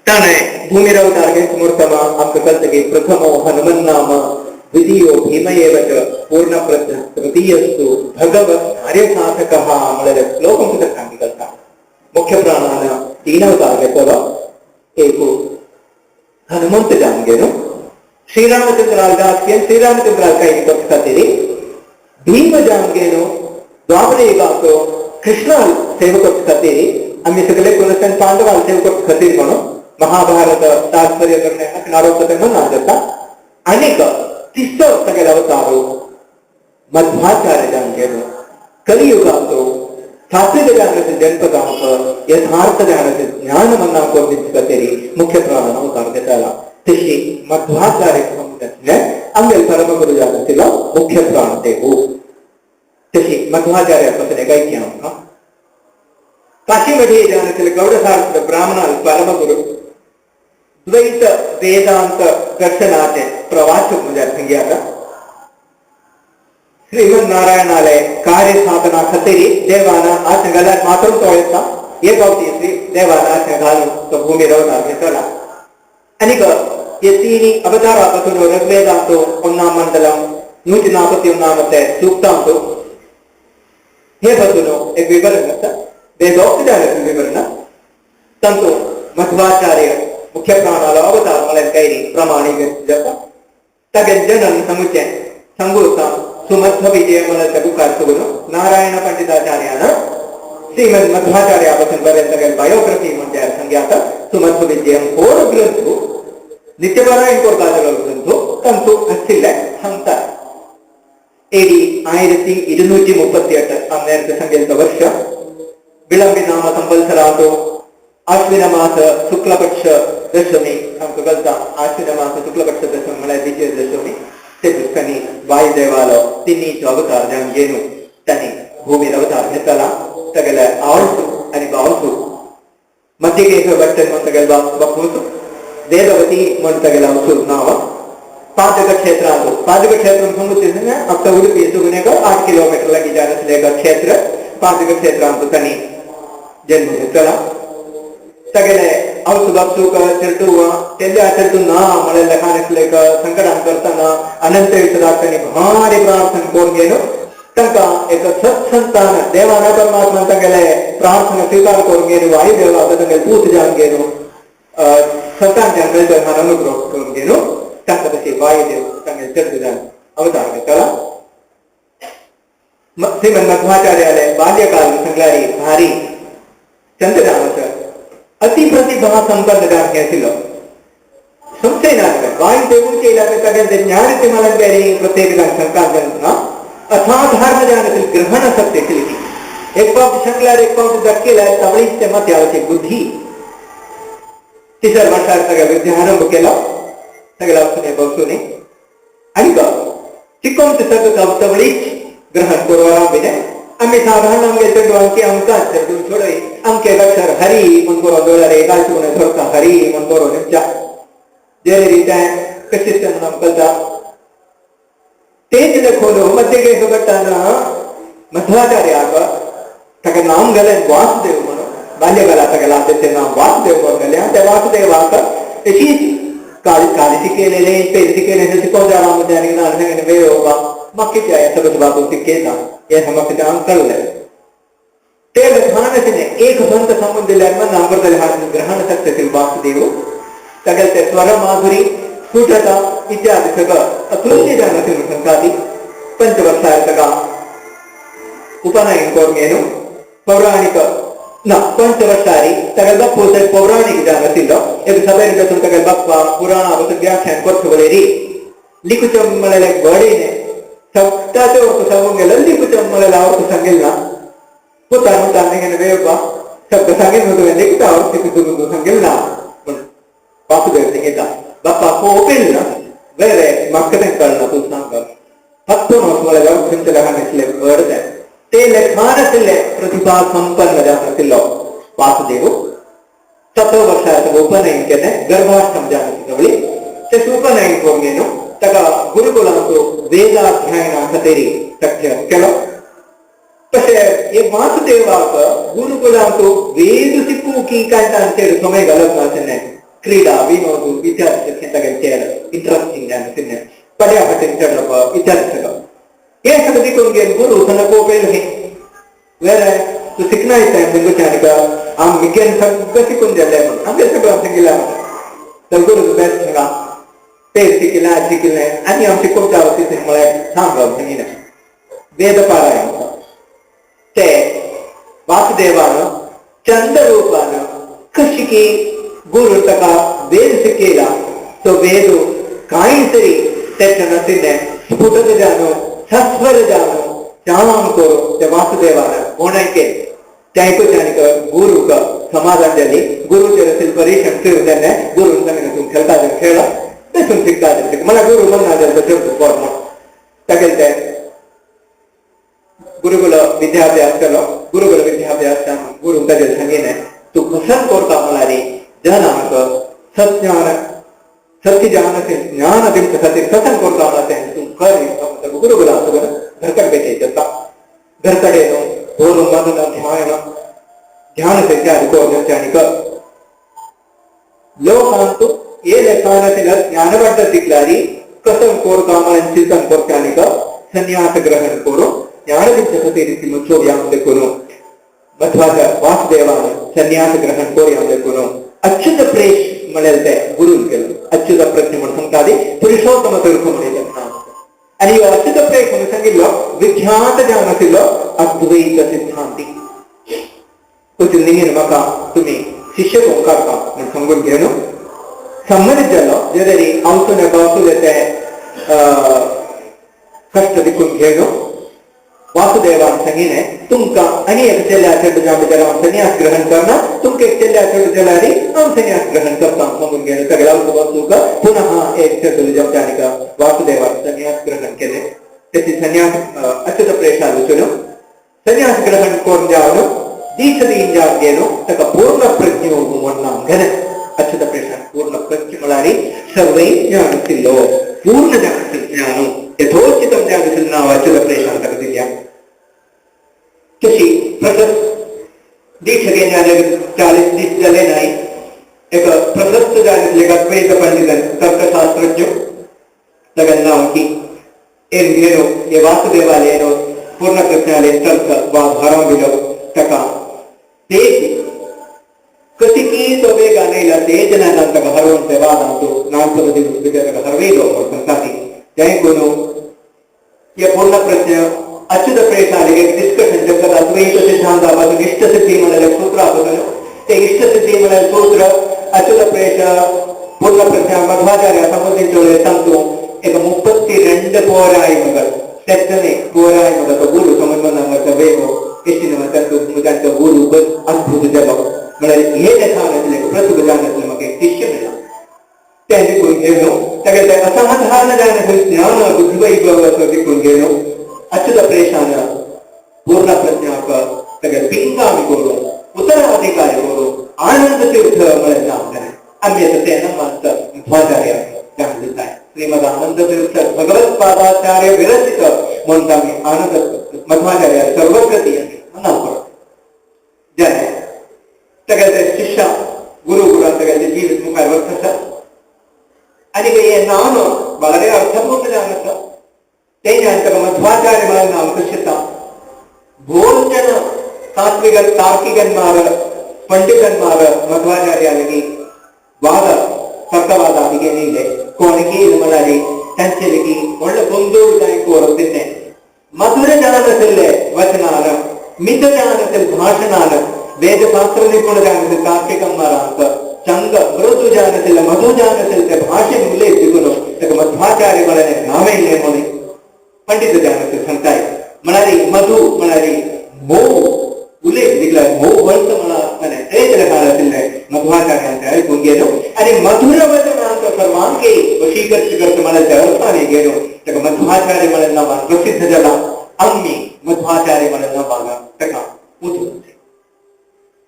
A: ताणें भूमिर अवतार घेवन मुर्तमा आमकां कळटा की प्रथमो हनुमन नाम द्वितीयो भीम एव च पूर्णप्रज्ञ तृतीयस्तु भगवत् कार्यसाधकः म्हळ्यार श्लोकं सुद्दां सांगी कळटा. मुख्य प्राणान 3 अवतार घेतलो एक हनुमंत जावन गेलो श्रीरामचंद्राल दास श्रीरामचंद्राल काही करचे खातीर भीम जावन गेलो द्वापर युगाचो कृष्णाल सेवा करचे खातीर आमी सगळे कोण पांडवाल सेवा करचे खातीर म्हणून महाभारत तात्पर्य करणे आरोप म्हणून जाता. अनेक तिसरो तगेल अवतारो मध्वाचार्य जान ಕಲಿಯುಗಾಂತು ತಾತ್ವಿಕ ಜಾನಸ ಜನಪದಾಂಕ ಯಥಾರ್ಥ ಜಾನಸ ಜ್ಞಾನವನ್ನ ಕೊರ್ದಿಸ್ಕತೇರಿ ಮುಖ್ಯ ಪ್ರಾಣ ಅವತಾರ ಗೆತ್ತಲ್ಲ. ತಿಶಿ ಮಧ್ವಾಚಾರ್ಯ ಅಂಗಲ್ ಪರಮ ಗುರು ಜಾನಸಿಲ್ಲ ಮುಖ್ಯ ಪ್ರಾಣ ದೇವು. ತಿಶಿ ಮಧ್ವಾಚಾರ್ಯ ಪಸನೆ ಗೈಕ್ಯಾಂಕ ಕಾಶಿಮಠಿ ಜಾನಸಿಲ್ಲ ಗೌಡಸಾರದ ಬ್ರಾಹ್ಮಣ ಪರಮ ಗುರು ದ್ವೈತ ವೇದಾಂತ ದರ್ಶನಾತೆ ಪ್ರವಾಸ ಸಂಜ್ಞಾತ श्रीमन नारायणालय कार्य साधना खतेरी देवाना आचंगाला मात्र तोळता ये पावती श्री देवाना आचंगालू तो भूमि रवतार घेतला. अनेक ये तीनी अवतारापासून ऋग्वेदांतो 1 मंडलम 141 सूक्तांतो हे पासून एक विवरण आसा वेदोक्त जाणं विवरण तंतु मध्वाचार्य मुख्य प्राणाला अवतार म्हळ्यार कैरी प्रमाणीक जाता. तागे जनन सांगुचें सांगुता सुमध्व विजय म्हळ्यार बुकार नारायण पंडिताचार्यान श्रीमद मध्वाचार्य पासून बरें सगळे बायोग्राफी म्हणजे संज्ञात सुमध्व विजयम कोर ग्रंथ नित्यपारायण कोरकाजलो ग्रंथ तंतु आशिल्ले सांगतात. एडी 1238 ಅನ್ನೇರത്തെ ಸಂಗೀತ ವರ್ಷ ವಿಳಂಬಿ ನಾಮ ಸಂವತ್ಸರಾಂತು ಆಶ್ವಿನ ಮಾಸ ಶುಕ್ಲಪಕ್ಷ ದಶಮಿ आमकां कळटा. आश्विन मास शुक्लपक्ष दशमी म्हळ्यार विजय दशमी ते दिसांनी वायुदेवालो तिन्हीचो अवतार जावन घेवन तांणी भूमीर अवतार घेतला. सगळे आवसू आनी बावसू मध्यकेश भट्टन म्हण सगळे बापूस वेदवती म्हण सगळे आवसू नांव. पादक क्षेत्रांत पादक क्षेत्र सांगू आता उडुपी सुगुनेक 8 किलोमीटर लागी जाणसले क्षेत्र पादक क्षेत्रांत तांणी जन्म घेतला. सगळे आवसू बापसूक चेरटू तेल्ल्या चेरटू ना म्हळ्यार लेखानसलेक संकटान करतना अनंत विश्वदासांनी भारी प्रार्थना करून घेवन तांकां एक सत्संतान देवान परमात्मा तांगेले प्रार्थना स्विकार करून घेवन वायुदेव आतां तांगेले पूत जावन घेवन संतान जावन मेळटलो हान अनुग्रह करून घेवन तांकां तशी वायुदेव तांगेले चेरटू जावन अवतार घेतला. श्रीमन मध्वाचार्याले बाल्यकाल सांगल्यारी भारी चंद जावन अति प्रतिभा संपन्न जावन आशिल्लो. संशय ना वायुदेवूचे तागेले ज्ञान मलंगेरी प्रत्येक जाण शंका जावन असाधारण जाण ग्रहण सत्य आशिल्ली. एक पावट सांगल्यार एक पावट दाखयल्यार तवळीच ते मत्यावची बुद्धी. तिसर वर्सार सगळे विद्यारंभ केलो सगळे वचून बसून आनी चिकोवन सगळं तवळीच ग्रहण करून बिने आमी साधारण आमगे चेडवांकी आमकां चेडून सोडय आमके अक्षर हरी म्हण करून दोळ्यार एकाच कोण धरता हरी म्हण करून निमच्या जे रिते कशें म्हणून आमकां कळटा. तेच देखून मध्यकेश भट्टान मध्वाचार्याक ताका नाम घालें वासुदेव म्हणून. बाल्यकाला ताका तेचें नाम वासुदेव म्हणून घालें. त्या वासुदेवाक तशीच काली काली शिकयलेलें पेज शिकयलें शिकोवन जाणा म्हणजे आनी ना वेळ म्हाका कितें सगळें बाबू शिकयता हें म्हाका कितें आमकां कळ्ळें. ते लखान आशिल्लें एक संत सांगून दिल्यार नाम करतले ग्रहण शक्ती वासुदेव तागेले ते स्वर माधुरी स्फुटता इत्यादी सगळं अतुल्य जाण आशिल्लें संकादी. पंचवर्सार ताका उपनयन करून घेवन पौराणिक ना पंचवर्सारी तागेले बाप्पू पौराणिक जाण आशिल्लो. एक सभेर बसून तागेले बाप्पा पुराणा बसून व्याख्यान करता वळेरी लिखुचम म्हळ्यार बडीने सप्ताचे अर्थ सांगून गेलो. लिखुचम म्हळ्यार अर्थ सांगेल ना पुता म्हणटा आनी वेळपा शब्द सांगेल न्हू तुवें लिखता अर्थ तुका सांगेल ना पूण वासुदेव सांगिता बाप्पा कोपेल ना वेरे म्हाका तें कळना तूं सांग. हत्तून म्हळ्यार खंयचे लेखान आशिल्लें व्हड तें ते लेखान आशिल्लें प्रतिभा संपन्न जावन आशिल्लो वासुदेव. 17 वर्सां उपनयन केलें गर्भाश्रम जावन आशिल्ली ते उपनयन करून घेवन ताका गुरुकुलांत वेदाध्ययना खातीर तक्य केलो. तशें हे वासुदेवाक गुरुकुलांत वेद शिकूंक काय तांचेर समय घालप नाशिल्लें. क्रीडा विनोद इत्यादी तागेले चेर इंट्रस्टिंग जावन आशिल्लें पड्या खातीर चडप इत्यादी सगळं हें सगळें शिकून घेवन गुरू सगळें कोपेल हें वेरे तूं शिकना येता आनीक आम मिगेन सगळें शिकून दिलें म्हणून आमगें सगळें सांगिल्लें तर गुरू बेस्ट सांगा पेर शिकिल्लें आज शिकिल्लें आनी हांव शिकोवच्या वतीन म्हळ्यार सांग सांगिल्लें वेद पारायण ते वासुदेवान चंद्ररूपान कशी की गुरु ताका वेद शिकयला तो वेद कांय तरी तेच्छ स्फुटत जानो सस्वर जानो चावां करो ते वासुदेवान कोणाके त्याकूच आनीक गुरूक समाधान जाली गुरुचेर परीक्षण करून तेन्ना गुरून सांगलें तूं खेळटा जाल्यार खेळ बेसून शिकता जाल्यार मला गुरु म्हणना जाल्यार चेडूं कोर म्हण तागेले ते गुरुकुल विद्याभ्यास केलो. गुरुकुल विद्याभ्यास गुरु ताजेर सांगिलें तूं कसं करता म्हळ्यार जनांक सज्ञान सत्य ज्ञान ज्ञान दिवचे खातीर कथन करता म्हळ्यार तें तूं कर. गुरुकुला तुका घरकड भेटयता जाता घरकडे न्हू दोन मन ध्यान ध्यान आनीक लोकांतु ఏ లెక్కన జ్ఞానపడ్డ తిక్లారి కసం కోరుతామని चिंतन करते संन्यास ग्रहण करो ज्ञान मुचो मध्वाचा वासुदेवान संन्यास ग्रहण कोरो अच्युत प्रेष म्हणेल ते गुरुन केलं अच्युत प्रज्ञ म्हणून सांगता पुरुषोत्तम तीर्थ म्हणेल आणि ह्यो अच्युत प्रेष म्हणून सांगितलो विख्यात जावन आशिल्लो अद्वैत सिद्धांती निगीन म्हाका तुमी शिष्य करता म्हणून सांगून घेवन संबंधित जालो जे तरी आवसून बावसून ते कष्ट दिकून घेवन वासुदेवान सांगिलें तुमकां आनी एक चेल्या चेडूं भितर हांव संन्यास ग्रहण करना तुमकां एक चेल्या चेडूं जाल्यार हांव संन्यास ग्रहण करता सांगून घेवन सगळ्या वस्तूक पुनः एक चेडूं जावचें आनीक वासुदेवान संन्यास ग्रहण केलें. तेची संन्यास अच्युत प्रेषा वचून संन्यास ग्रहण करून जावन दीक्ष दीन जावन गेलो ताका पूर्ण प्रज्ञ म्हूण नांव घेलें. अच्युत प्रेषान पूर्ण प्रज्ञ म्हळ्यार सर्वै ज्ञान आशिल्लो पूर्ण ज्ञान यथोचित ज्ञान आशिल्लें नांव अच्युत प्रेषान ताका दिल्या. तशी प्रशस्त दीक्ष घेण्याचे 40 दीस जाले नाही एक प्रशस्त जाले अद्वैत पंडित तर्कशास्त्रज्ञ ताका नांव की एन घेनो हे वासुदेवाले येनो पूर्ण प्रज्ञाले तर्क वा हरोवन दिलो ताका तेज कशी की तो वेगान येयला तेज ज्ञानान ताका हरोवन ते वादांतु नानपद दिवस भितर ताका हरवयलो म्हूण सांगता ती तें करून हे पूर्ण प्रज्ञ अच्युत प्रेषाले एक डिस्कशन जगत अद्वैत सिद्धांतापासून इष्टसिद्धी म्हळ्यार सूत्र आसतलें ते इष्टसिद्धी म्हळ्यार सूत्र अच्युत प्रेष पूर्ण प्रज्ञा मध्वाचार्य संबंधित सांगतो एक 32 पोरायमകൾ തെറ്റനെ പോരായ്മകൾ ഗുരു समजमनांगाचा वेगो एष्टीने गुरु अद्भुत जबाब म्हळ्यार हे देखाव प्रसुग जावन आसलें म्हाका एक शिष्य मेळ्ळा तें दिकून घेवन ताका तें असाधारण जावन आसलें ज्ञान बुद्धिवैभव दिकून घेवन अच्युत प्रेषान पूर्ण प्रज्ञाक ताका पिंगामी करून उत्तराधिकारी करून आनंद तीर्थ म्हळ्यार नांव दिलें. आमी आतां तें नामांत मध्वाचार्य जावन दिताय श्रीमद आनंद तीर्थ भगवत पादाचार्य विरचित म्हणून आमी आनंद मध्वाचार्य सर्वकृती नांव करता. जालें ताका ते शिष्य गुरु गुरान ताका ते जिवीत मुखार वचता आनी हें नांव വളരെ अर्थपूर्ण जावन आसा तें ताका मध्वाचार्य म्हळ्यार नांव कशें येता भोजन तात्विक तार्किकന്മാർ പണ്ഡിതന്മാർ മധ്വാചാര്യാലಗಿ ವಾದ ತರ್ಕವಾದ ಅದಿಗೇನಿಲ್ಲ ಕೋಣಕಿ ಮಲಾರಿ ತಂಚಲಿಗಿ ಒಳ್ಳೆ ಗೊಂದೋಳು ಕೋರುತ್ತಿದ್ದೆ ಮಧುರ ಜ್ಞಾನದಲ್ಲೇ ವಚನಾನ ಮಿತ ಜ್ಞಾನದಲ್ಲಿ ಭಾಷಣಾನ ವೇದಶಾಸ್ತ್ರ ನಿಪುಣ ಜ್ಞಾನದಲ್ಲಿ ತಾರ್ಕಿಕಮ್ಮಾರ ಅಂತ ಚಂದ ಮೃದು ಜ್ಞಾನದಲ್ಲಿ ಮಧು ಜ್ಞಾನದಲ್ಲಿ ಭಾಷೆ ಮುಲೆ ಇದ್ದುಕೊಂಡು ತಕ್ಕ ಮಧ್ವಾಚಾರ್ಯಗಳನ್ನೇ ನಾವೇ ಇಲ್ಲೇ ಮೊನೆ ಪಂಡಿತ ಜ್ಞಾನದಲ್ಲಿ ಸಂತಾಯಿ म्हणाली मधु म्हणाली मोव उलयत दिकला मोव वंत म्हणा आसतालें तेच काळांतलें मध्वाचार्यांचे आयकून गेलो आनी मधुर वचनांत सर्वांके वशीकर्त करत म्हळ्यार अर्थाने गेलो ताका मध्वाचार्य म्हळ्यार नांवान प्रसिद्ध जाला. आमी मध्वाचार्य म्हळ्यार नांवान ताका उजून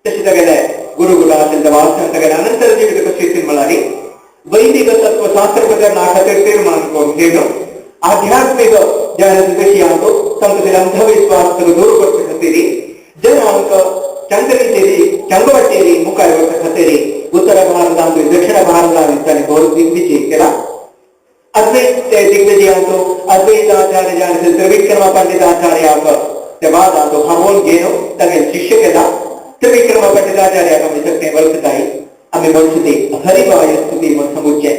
A: तशें तागेले गुरु गुरू आशिल्ले वाचन तागेले अनंतर जिवीत कशें म्हळ्यार वैदिक तत्वशास्त्र प्रकरणा खातीर तीर्मान करून गेलो आध्यात्मिक ज्ञान विषयांतो संकतील अंधविश्वास दूर करचे खातीर जनांक चंद्रचेरी चंगवटेरी मुखार वचचे खातीर उत्तर भारतांत दक्षिण भारतांत ताणें भोव दिग्विजय केला. अद्वैत दिग्विजयांतो अद्वैताचार्य जावन त्रिविक्रम पंडिताचार्याक ते वादांतो हारोवन घेवन तागेले शिष्य केला. त्रिविक्रम पंडिताचार्याक आमी सगळें वळखताय आमी म्हणचे ती हरिवाय स्तुती म्हूण सांगुचें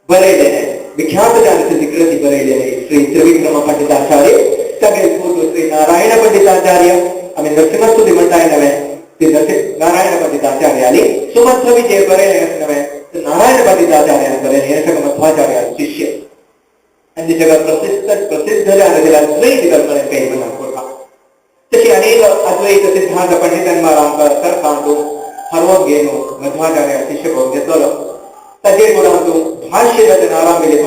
A: बरयलेलें विख्यात जावन कृती बरयलेले श्री त्रिविक्रम पंडिताचार्य तागेले पूत श्री नारायण पंडिताचार्य आमी नरसिंहस्तुती म्हणटाय नवें ती नारायण पंडिताचार्याली सुमध्व विजय बरयलें नवें नारायण पंडिताचार्यान बरयलें हें सगळें मध्वाचार्या शिष्य. आणि जगात प्रसिद्ध प्रसिद्ध जाणलेल्या अद्वैत कल्पना काही म्हणून तशी अनेक अद्वैत सिद्धांत पंडितांना आमकां तर्कांतू हरवून घेवन मध्वाचार्य शिष्य करून घेतलो. ताजे गुणांतू भाष्य रचना आरंभिले.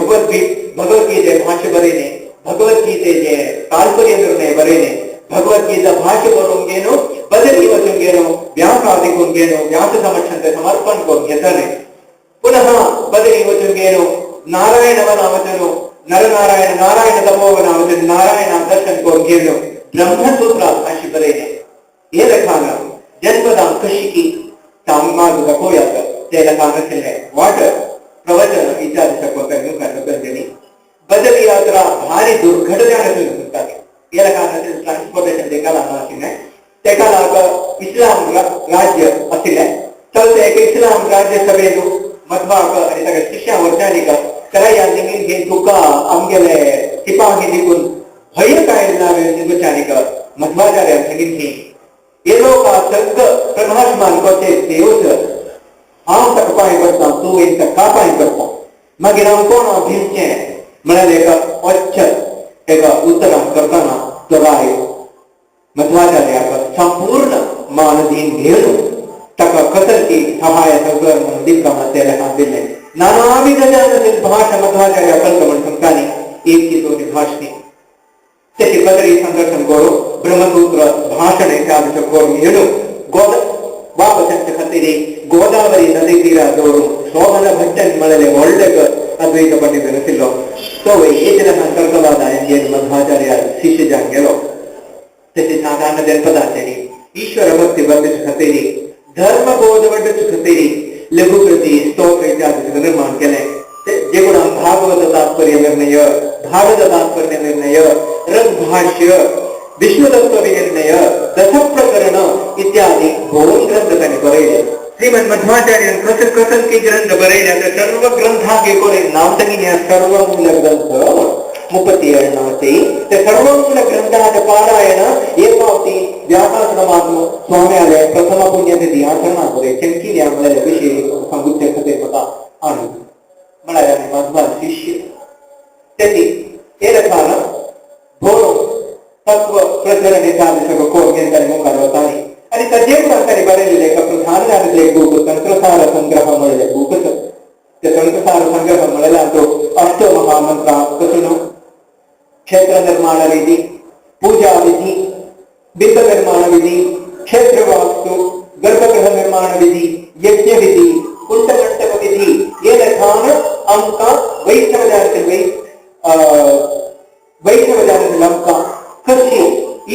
A: भगवद्गीते भाष्य बरयले, भगवद्गीतेचे तात्पर्य निर्णय बरयले, भगवद्गीता भाष्य बरोवन घेवन बदली वचून घेवन व्यासादिकून घेवन व्यास समक्षांत समर्पण करून घेतले. पुनः बदली वचून घेवन नारायण वनावचनो नरनारायण नारायण तपोवनावचन नारायण दर्शन करून घेवन ब्रह्मसूत्र भाष्य बरयले. हे लखान जनपदां कशी तांग दाखोवयात ते लखान आशिल्ले वाट प्रवचन इत्यादी शकता. बदली यात्रा भारी दुर्घटना म्हणटात. हे लखान ट्रान्सपोर्टेशन तेका लागून आशिल्लें, तेका लागून इस्लाम राज्य आशिल्लें. चलते एक इस्लाम राज्य सभेन मध्वाक आनी ताका शिष्या वरच्यानीक कराया निगीन घेवन तुका आमगेले सिपाही दिकून भय काय ना निगुच्यानीक मध्वाचार्य सांगीन की हे लोक सग प्रभासमान कोचे देवच, हांव ताका पांय पडटा, तूं एक ताका पांय पडटा, मागीर हांव कोण हांव भिवचें म्हळ्यार एका अच्छत एका उत्तरां करतना तो राय मध्वाचार्याक संपूर्ण मान दीन घेवन ताका कसरती सहाय सगळं म्हणून दिवका तेला हात दिलें. नानाविध भाषा मध्वाचार्य कल्प म्हण सांगताली एक की दोन भाषणी तशी बदरी संदर्शन करू ब्रह्मसूत्र भाषण इत्यादी करून येणू गोद वापस खातीर गोदावरी नदी तीरा दवरून शोभन भट्टन म्हळेले व्हडले अद्वैत पंडित आशिल्लो तो एक तर्कवाद हाणें मध्वाचार्य शिष्य जावन गेलो. तशी साधारण जनपदाचेरी ईश्वर भक्ती वर्धचे खातीर धर्मबोध वाडचे खातीर लघुकृती स्तोत्र इत्यादी निर्माण केलें. जे गुण भागवत तात्पर्य निर्णय, भागवत तात्पर्य निर्णय, रंगभाष्य, विष्णुतत्व विनिर्णय, दशप्रकरण इत्यादी दोन ग्रंथ तांणी बरयले. श्रीमन मध्वाचार्यान कसल कसल की ग्रंथ बरयले त्या सर्व ग्रंथाक एक नांव सांगितलें सर्वमूल ग्रंथ मुपती नांवाचे ते सर्वमूल ग्रंथाचे पारायण एक पावती व्यासाश्रमांत स्वाम्याले प्रथम पुण्यतिथी आचरणा बरे चंकिल्या म्हळ्यार विशय सांगुचे खातीर म्हाका आनंद म्हळ्यार आमी मध्वा शिष्य. तेची हे लखान भोरो तत्व प्रचरण इत्यादी सगळं कोण घेवन मुखार वताली आनी ताजे उपरांत तांणी बरयलेलें एका प्रधान जाणिल्लें एक बूक तंत्रसार संग्रह म्हणलें बूकच. ते तंत्रसार संग्रह म्हणलें तो अष्ट महामंत्र कसून क्षेत्र निर्माण विधी, पूजा विधी, बिंब निर्माण विधी, क्षेत्र वास्तु, गर्भगृह निर्माण विधी, यज्ञ विधी, कुंडमंडप विधी हे लखान आमकां वैष्णव जाणतील वैष्णव जाणतील आमकां कशी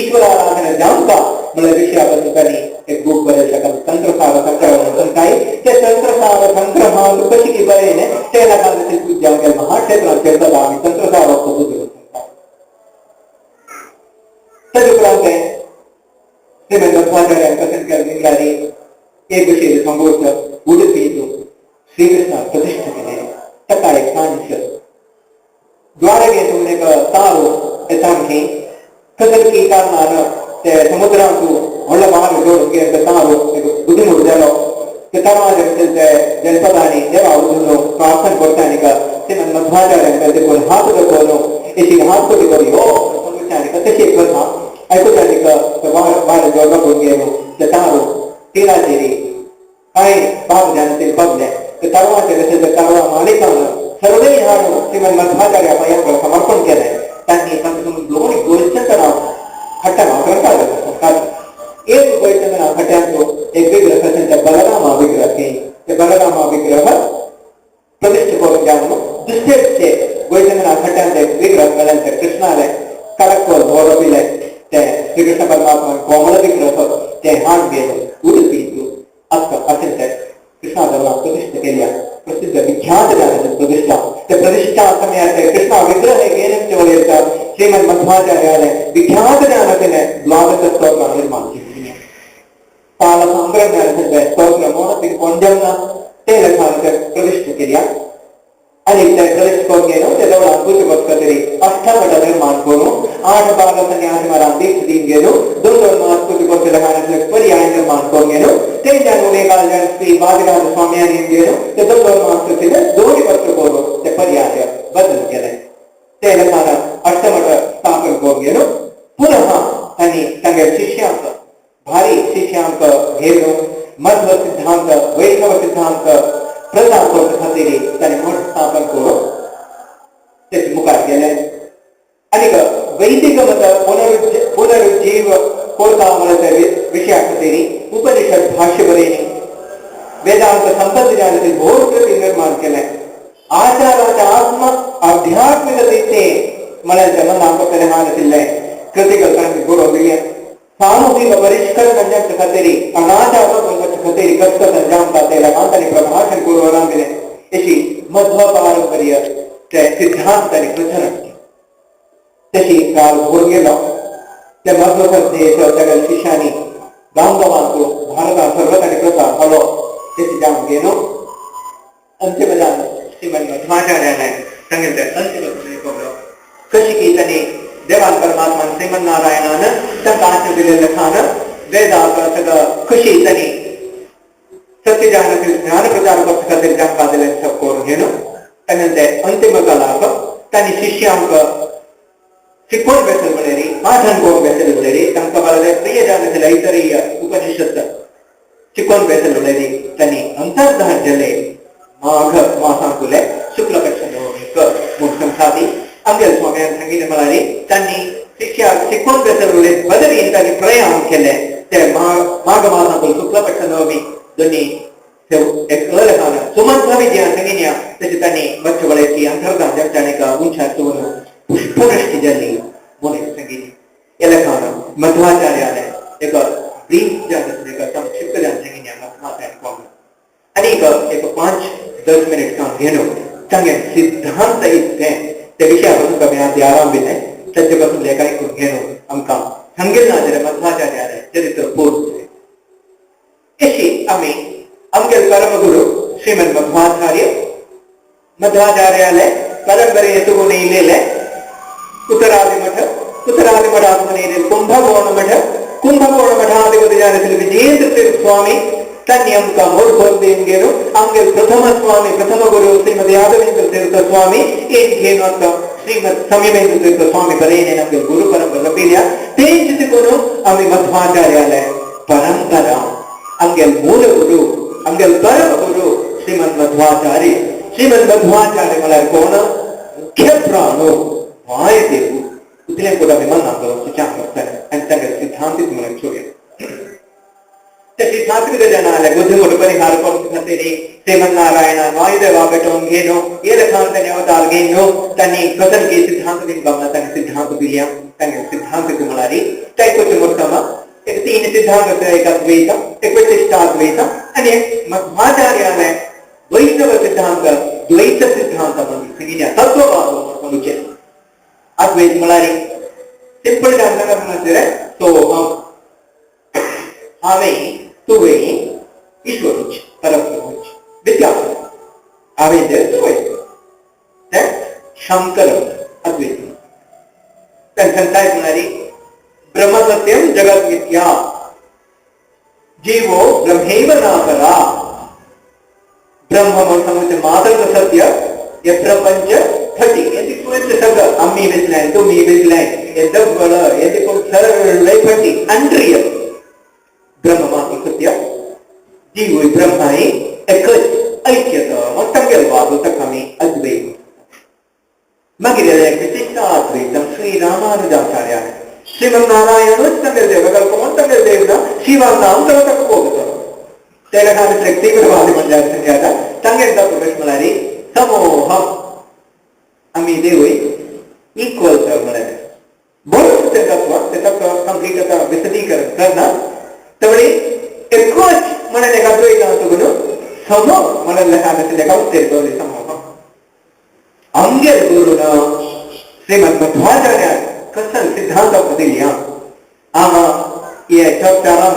A: ईश्वर आराधना जावंका म्हळ्यार विशया पासून तांणी एक बूक बरयलें ताका तंत्रसार संग्रह म्हणून सांगताय. ते तंत्रसार संग्रहान कशी की बरयलें ते लखान आमगे महाक्षेत्रांत करता आमी तंत्रसार वस्तू सांगता. तद उपरांत श्रीमद मध्वाचार्यान कथन केलें निघाली एक विशय सांगोवचो उडुपींत श्रीकृष्ण प्रतिष्ठा केलें ताका एक सांज द्वारकेंत एक तारो सामकी कसलकी कारणान ते समुद्रांत व्हडलो भार जोडून घेवन तारो बुद्धिमूड जालो. ते तारवाचे ते जनपदांनी देवा उठून प्रार्थना करता आनी श्रीमद मध्वाचार्यान देखून हात दाखोवन अशी हात करी करी हो सांगुच्या तशी एक कथा आयकुच्या आनी वार जोडपा करून घेवन ते तारो तिराचेरी कांय बाब जाणते बदले ते तारवाचे कशें ते तारवा मालिकान सर्वय हाडून श्रीमद मध्वाचार्य पायांक समर्पण केलें. तांणी दोन गोयचंदना खट्टा वापरतात. एक गोयचंदना खट्यांचो एक विग्रह तशें ते बलरामा विग्रह ते बलरामा विग्रह प्रतिष्ठ करून जावन दुसरेच ते गोयचंदना खट्यांचे एक विग्रह मेळ्ळें ते कृष्णाले कडक धोरो ते श्रीकृष्ण परमात्मा कोमल विग्रह ते हाड घेवन उडुपींत अशें ते कृष्णा प्रतिष्ठा केल्या प्रसिद्ध विख्यात जाले प्रतिष्ठा. ते प्रतिष्ठा समयाचे कृष्णा विग्रह घेवन वळयता श्रीमद मध्वाचार्याले विख्यात ज्ञानाचे द्वादश स्तोत्र निर्माण केली. पाल संग्रह स्तोत्र म्हणून कोंडना ते लखान प्रतिष्ठा केल्या आणि ते प्रतिष्ठा करून घेवन ते देवळांत पूजा करता तरी अष्टमठ निर्माण करून 8 बाल संन्यासी महाराज दीक्ष दिन गेलो 2 2 मास पूजा करते लखान पर्याय निर्माण करून गेलो ते जाणून एका श्री वादराज स्वाम्यांनी गेलो ते 2 2 मास दोन्ही पत्र करून ते पर्याय बदल केले. ते लोकांना अष्टमठ स्थापन करून घेलो. पुनः तांणी तांगे शिष्यांक भारी शिष्यांक घेवन मध्व सिद्धांत वैष्णव सिद्धांत प्रचार करच्या खातीर तांणी मठ स्थापन करून तेचे मुखार गेले. आनीक वैदिक मत पुनरुज्जीव करता म्हणल्या विशया खातीर उपनिषद भाष्य बरयली, वेदांत संपत्ती जाणीतील भोव कृती निर्माण केले. आचाराच्या आत्म आध्यात्मिकतेचे म्हळ्यार मनाक हान कृतिകൾ तांणी बरोवन दिले. सामूहिक परिष्करण खातीर अनाचार खातीर कष्ट जामता ते लोकांक तांणी प्रभाषण करून दिले. अशी मध्व पारंपर्य ते सिद्धांत तांणी प्रचरण केले. तशी काळ भोर गेलो. ते मध्व संदेश सगळ्या शिष्यांनी गांवगांवांतून भारतांत सर्व तांणी प्रचार जालो. तेची जावन गेलो. अंतिमजान श्रीमन मध्वाचार्याने सांगितले अंतिम कशी की तांणी देवान परमात्मान श्रीमन नारायणान तांकां आज्ञा दिलेले खान वेदाक सगळं कशी तांणी सत्य ज्ञान ज्ञान प्रचार करच्या खातीर जांकां दिलें सब करून घेवन तांणी ते अंतिम काळाक तांणी शिष्यांक शिकोवन बेसल म्हणलेली पाठन करून बेसल म्हणलेली तांकां बाळाले प्रिय जावन ऐतरीय उपनिषद शिकोवन बेसल म्हणलेली तांणी अंतर्धान जाले माघ मासांतुले शुक्ल पक्ष नवमीक म्हूण संसादी आमगेले स्वाम्यान सांगिल्लें म्हळ्यार तांणी शिष्या शिकोवन बेसल बदलीन तांणी प्रयाण केले. ते माघ मासांतुले शुक्ल पक्ष नवमी दोन्ही एक अलखान सुमध्व विद्या सांगिन्या तशें तांणी बच्च वळेची अंतर्धान जामच्या उंचा चोवन पुष्पवृष्टी जाली म्हणून सांगिल्ली. एलखान मध्वाचार्याले एक ब्रीफ जावन एक संक्षिप्त जावन सांगिन्या मध्वाचार्य आनी एक 5-10 मिनिट काम घेवन तांगे सिद्धांत इतलें ते विशया पासून आमी आदी आराम दिलें तांचे पासून लेख आयकून घेवन आमकां सांगिल्लें ना जाल्यार मध्वाचार्यालें चरित्र पूर्ण. अशी आमी आमगेले परमगुरू श्रीमद मध्वाचार्य मध्वाचार्याले परंपरे तुगून येयलेले उत्तरादि मठ उत्तरादि मठात्मन येयलेले कुंभकोण मठ कुंभकोण मठाधिपती जावन विजयेंद्र तीर्थ स्वामी तांणी आमकां मोडभर दिवन गेलो. आमगेले प्रथम स्वामी प्रथम गुरू श्रीमद यादवेंद्र तीर्थ स्वामी एक घेवन आमकां श्रीमद संयमेंद्र तीर्थ स्वामी बरयने आमगेले गुरु परंपरा लभिल्या. तेंच तिकून आमी मध्वाचार्याले परंपरा आमगेले मूल गुरू आमगेले परम गुरू श्रीमद मध्वाचार्य. श्रीमद मध्वाचार्य म्हळ्यार कोण? मुख्य प्राणो वायुदेव. इतलें कोण आमी मनाक विचार करतले आनी तांगे सिद्धांतीत म्हणून चोया. तशी सात्विक जनाले बुद्धिमोट परिहार करूंक खातीर श्रीमन्नारायण वायुदेवा पेटोवन घेवन येलखान तांणी अवतार घेवन तांणी कथन की सिद्धांत दिवपाक तांणी सिद्धांत दिल्या. तांगे सिद्धांत म्हळ्यार तैकोचे मुर्तम एक 3 सिद्धांत आसा, एक अद्वैत, एक विशिष्टाद्वैत आनी एक मध्वाचार्याले वैष्णव सिद्धांत द्वैत सिद्धांत म्हणून सांगिल्ल्या तत्ववाद म्हणूचे. अद्वैत म्हळ्यार सिंपल जाणता म्हणल्यार सोहम हांवें तुवें ईश्वरूच परब्रह्मूच व्यत्यास हांवें जर तुवें तें शंकर अद्वैत. तांकां म्हळ्यार ब्रह्मसत्यम जगत मिथ्या जीवो ब्रह्मैव नापरा. ब्रह्म म्हणून सांगूचे मात्र सत्य हे प्रपंच फटी हे तितून सगळं आम्ही विसलाय तुम्ही विसलाय हे दगड हे तिकून सगळे फटी अनरियल. ब्रह्म मात्र सत्य जीव ब्रह्म एकच ऐक्यत मग तांगेलो वाद ताका आमी अद्वैत. मागीर विशिष्ट अद्वैतम श्री रामानुजाचार्य श्रीमन नारायणूच तांगेले देव कोण तांगेले देव ना शिवान नाम ताका ताका पोगता तेका खातीर तीव्रवादी म्हणजे सांगता तांगेले तत्व म्हळ्यार समोह आमी देवूय इक्वल म्हळ्यार बरोच तें तत्व तें तत्व कंप्लीट आतां विसदीकरण करना तेवढी एकच म्हणून एका द्वैतांत न्हू सम म्हणून लेखा उत्तर दवरली समोह. आमगेले गुरू ना श्रीमद मध्वाचार्य कसल सिद्धांत दिल्या. आमा हे चौचारां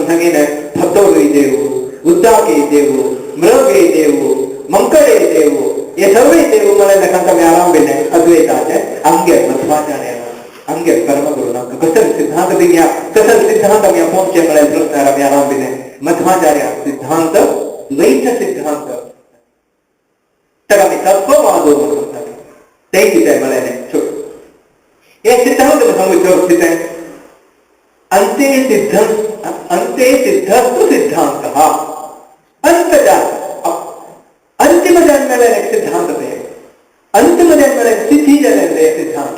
A: सांगिल्लें थत्तोरुय देव, उद्दाके देव, मृगे देव, मंकडे देव, हे सर्वय देव म्हळ्यार लेखांत आमी आराम दिलें अद्वैताचे. आमगेले मध्वाचार्य आमगेले परमगुरू कसल सिद्धांत दिल्या कसल सिद्धांत आमी आपोवचे म्हळ्यार प्रश्नार आमी आराम दिलें. मध्वाचार्य सिद्धांत द्वैत सिद्धांत ताका आमी तत्ववाद म्हणटात. ते कितें म्हळ्यार हे सिद्धांत सांगू कितें अंते सिद्ध अंते सिद्धस्तु सिद्धांत अंत अंतिम जान मेळ्ळें एक सिद्धांत ते अंतिम जान मेळ्ळें सिद्धी जालें ते सिद्धांत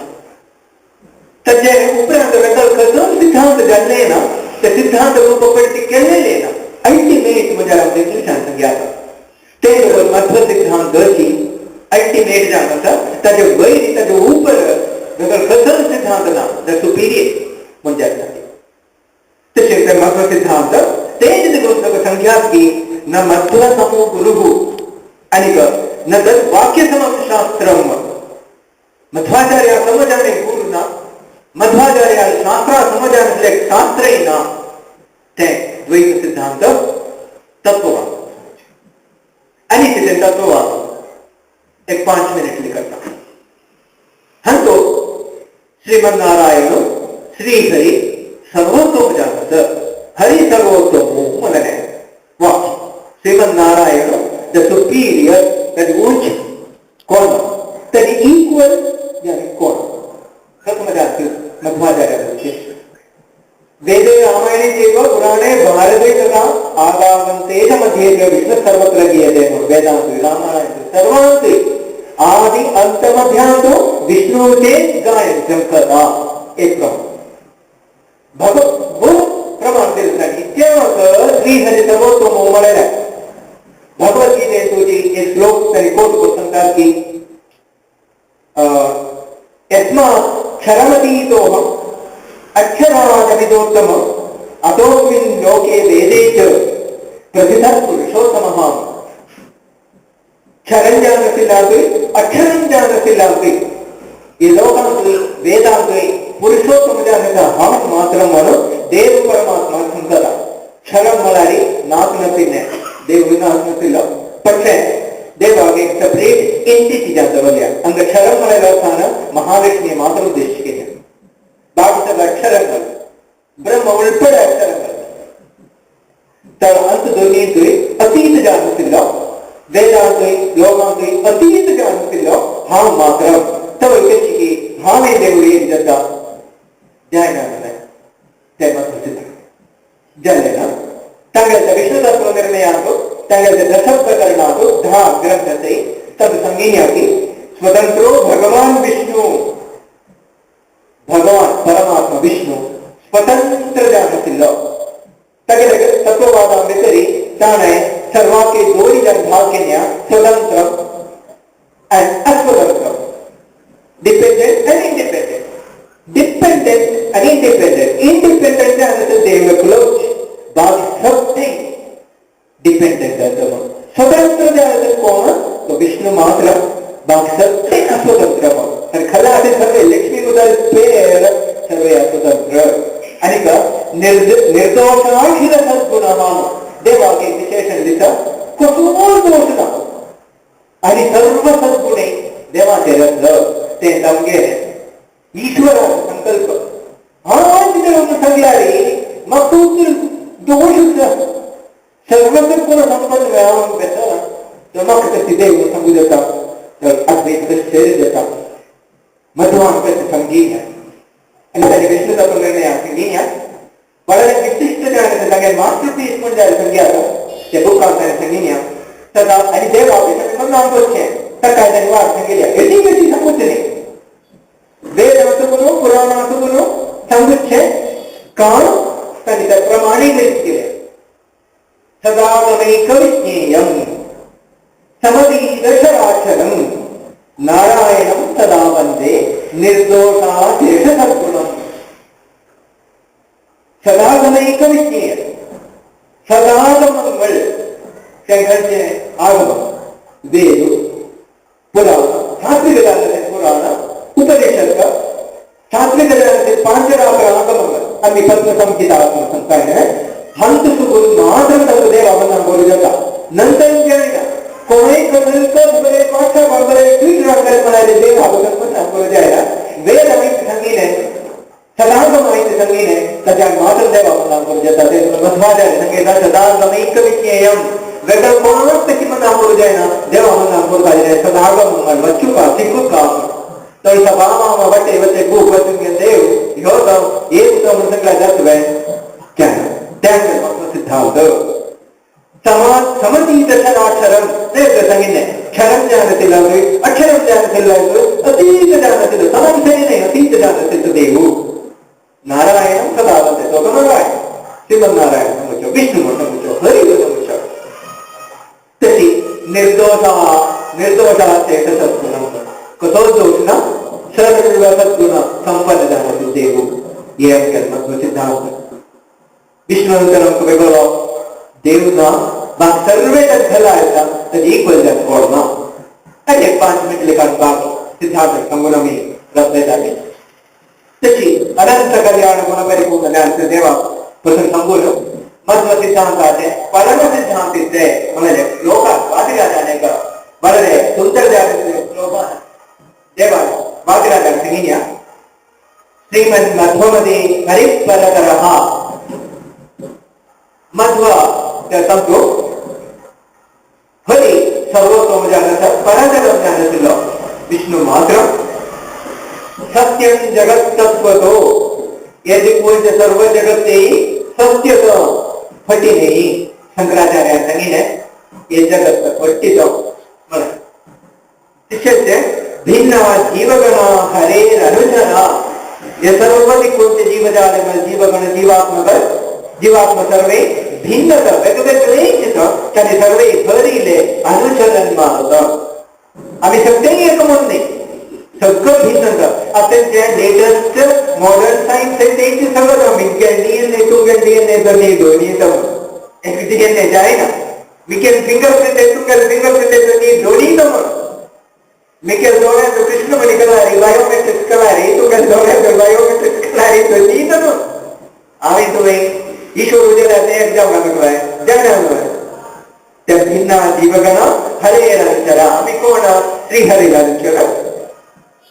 A: ताजे उपरांत वेगळ कसो सिद्धांत जाल्लें ना ते सिद्धांत रूप पडटी केल्लें ना अल्टिमेट म्हणजे आमच्या इंग्लिशान सांगया ते मध्व सिद्धांत की अल्टिमेट जावन आसा ताजे वयर ताजे उपर वेगळ कसो सिद्धांत ना the superior म्हणजे आसा तशें ते मध्व सिद्धांत तेज ग्रंथ संख्यात की न मध्व समो गुरुः आनीक न तत् वाक्य समं शास्त्रम मध्वाचार्य समजाने गुरु ना मध्वाचार्य शास्त्रा समजाने शास्त्रय ना ते द्वैत सिद्धांत तत्ववाद आनी ते तत्ववाद एक 5 मिनिट करता हंतो श्रीमन नारायण श्रीहरि सर्वोत्तम जागत हरि सर्वोत्तम म्हळें वाक्य श्रीमन नारायण the superior ताजी उंच कोण ताजी इक्वल यानी कोण कसं मध्वाचार्य वेदे रामायणे चैव पुराणे भारते तथा आगावन्ते च मध्ये च विष्णु सर्वत्र गीयते वेदान्त रामायण सर्वांत आदि अंत मध्यांतो विष्णु ते गायन सदा एक प्रमाण भगवत प्रमाण दिलं इतक्या श्रीहरी सर्वोत्तम म्हळ्यार भगवद्गीते तुझी एक श्लोक तरी कोट करून सांगतात की यस्मात् क्षरमतीतोऽहम् अक्षरादपितोत्तम अतोऽस्मिन् लोके वेदे च प्रथितः पुरुषोत्तमः. क्षरं जानसिल्लातुय अक्षरं जानसिल्लातुय ಈ ಲೋಕಾಂತುಯ್ ವೇದಾಂತುಯ್ पुरुषोत्तम जानता हांव मात्र म्हणून देव परमात्मा सांगता. क्षरं म्हळ्यार नाक नाशिल्लें देव विनाश नाशिल्लो പക്ഷേ देवाक एक सेपरेट एंटिटी जातवल्या अंग क्षरं म्हळ्यार स्थान महालक्ष्मी मात्र ഉദ്ദേശിക്കുന്നു. ബാക്കി അക്ഷരങ്ങൾ ബ്രഹ്മ ഉൾപ്പെടെ അക്ഷരങ്ങൾ अंत दोन्हीतूय अतीत जाणुसिल्लो वेदांतूय लोकांतूय अतीत जाणुसिल्लो हांव मात्र तवय कशी की हांवें देवूळ जाता जायना जालें तें मात्र सिद्ध जालें ना. तांगेल्या विष्णु तत्व निर्णयांतु तांगेल्या दश प्रकरणांतु 10 ग्रंथ आसाय तद सांगिया की स्वतंत्रो भगवान विष्णु भगवान परमात्मा विष्णु स्वतंत्र जाणुसिल्लो. तागेले तत्ववादा भितरी ताणें सर्वांके दोन जन भाग केल्या स्वतंत्र आनी अस्वतंत्र डिपेंडंट आनी इंडिपेंडंट डिपेंडंट आनी इंडिपेंडंट इंडिपेंडंट जावन देव क्लोज बाकी सगळे डिपेंडंट जाता. स्वतंत्र जावन कोण तो विष्णु मात्र बाकी सगळे अस्वतंत्र आनी खरा अशें सगळे लक्ष्मी उदर पेर सर्वे अस्वतंत्र आनीक निर्दोषाखिल सद्गुण देवाक एक विशेषण दिता कसलोच दोश ना आनी सर्व सद्गुणे देवाचेर आसलो ते सामकें ईश्वराचो संकल्प हांव कितें सांगल्यार म्हाका दोश सर्व सद्गुण संपन्न मेळोवंक बेसना तर म्हाका तशी देव सांगू जाता तर अद्वैत कशें जाता मध्वान कशें समजिया आनी ताजे विष्णु तत्व निर्णय सांगिया വളരെ विशिष्ट जाण मास्टर पीस म्हणजे संग्या ते बुकान ताणें सांगिया तदा आनी देवा म्हणून करचें ताका ताणें वाट सांगिल्या एटी बेटी सांगूच न्ही वेद आसूं पुराण आसूं सांगूचें काम ताणें त्या प्रमाणे केलें. सदागमैक विज्ञेयं समदीदशराक्षरं नारायणं सदा वंदे निर्दोषाशेष सद्गुणम्. सदागमैक विज्ञेय सदागमங்கள் खंयचे आगम वेद पुराण सात्विक जाणते पुराण उपदेशक सात्विक जाणते पांचरात्र आगमங்கள் आमी पद्म संहिता सांगता हंत सुगुण मात्र तक देव आपण बोलू जाता नंतर जायना कोणेय कदलकच बरे पाठा बरे ट्वीट रांगले म्हणाले देव आपण बोलू जायना वेद आमी सांगिले सदागम माहिती सांगिले ताज्या मात्र देव आपण बोलू जाता ते मध्वाचार्य सांगितला सदागमैक विज्ञेयम वेगळं कोणाच तशी मन बोलू जायना देव आपण बोलू पाहिजे सदागम वचुका शिकूका तो सभा वाटे वचे खूब वचून देव ह्यो तो एक तो म्हणून सगळ्या जात त्या सिद्धांत समतीत क्षराक्षरम सांगितले क्षरम ज्ञान असेल अक्षरम ज्ञान असेल अतीत ज्ञान असेल समंतरी नाही अतीत ज्ञान असेल तो देव नारायण सदा म्हणते तो नारायण श्रीमन नारायण समजो विष्णू समजो हरि समजो तशी निर्दोषा निर्दोषा सद्गुण कसो दोष ना सर्व सद्गुण संपन्न झाला देव हे आमच्या मध्व सिद्धांत. विष्णू वेगळो देव ना बाकी सर्वे झाला आहे तर इक्वल जात कोण ना एक 5 मिनिट लेखा बाकी सिद्धांत सांगून आम्ही रद्द जागे. तशी अनंत कल्याण गुण परिपूर्ण ज्ञान देवा पासून सांगून मध्व सिद्धांताचे परम सिद्धांत ते म्हणाले लोकात वादिराजाने बरे सुंदर श्लोक देवा वादिराजा सांगितल्या श्रीमन मध्वमध्ये हरिपरतरः मध्व सांगतो हरी सर्वोत्तम ज्ञानाचा परतरम ज्ञान विष्णू मात्र सत्यम जगत तत्वतो यदि कोणते सर्व जगत ते सत्य फटी नाही. शंकराचार्य सांगितले हे जगत फटी म्हणून भिन्न जीवगण हरेर अनुजना हे सर्व कोणते जीवजाले जीवगण जीवात्मक जीवात्म सर्वे भिन्न वेगवेगळे त्याने सर्वे हरिले अनुचरण मारत. आम्ही सगळे एक म्हणून नाही सगळं भिन्न. आता जे लेटेस्ट मॉडर्न सायन्स आहे ते सगळं डीएनए तुमगे डीएनए तर नाही दोन्ही तर एक डीएनए आहे ना विकेल फिंगर प्रिंट आहे तुमगे फिंगर प्रिंट आहे तर दोन्ही तर मिकेल दोघांचं कृष्णमणी कलारी बायोमेट्रिक्स कलारी तुमगे दोघांचं बायोमेट्रिक्स कलारी दोन्ही तर आम्ही तुम्ही ईश्वर उजेला ते एक्झाम लागलो जगणार त्या भिन्न जीवगण हरे अनुचरा आम्ही कोण श्रीहरी अनुचरा.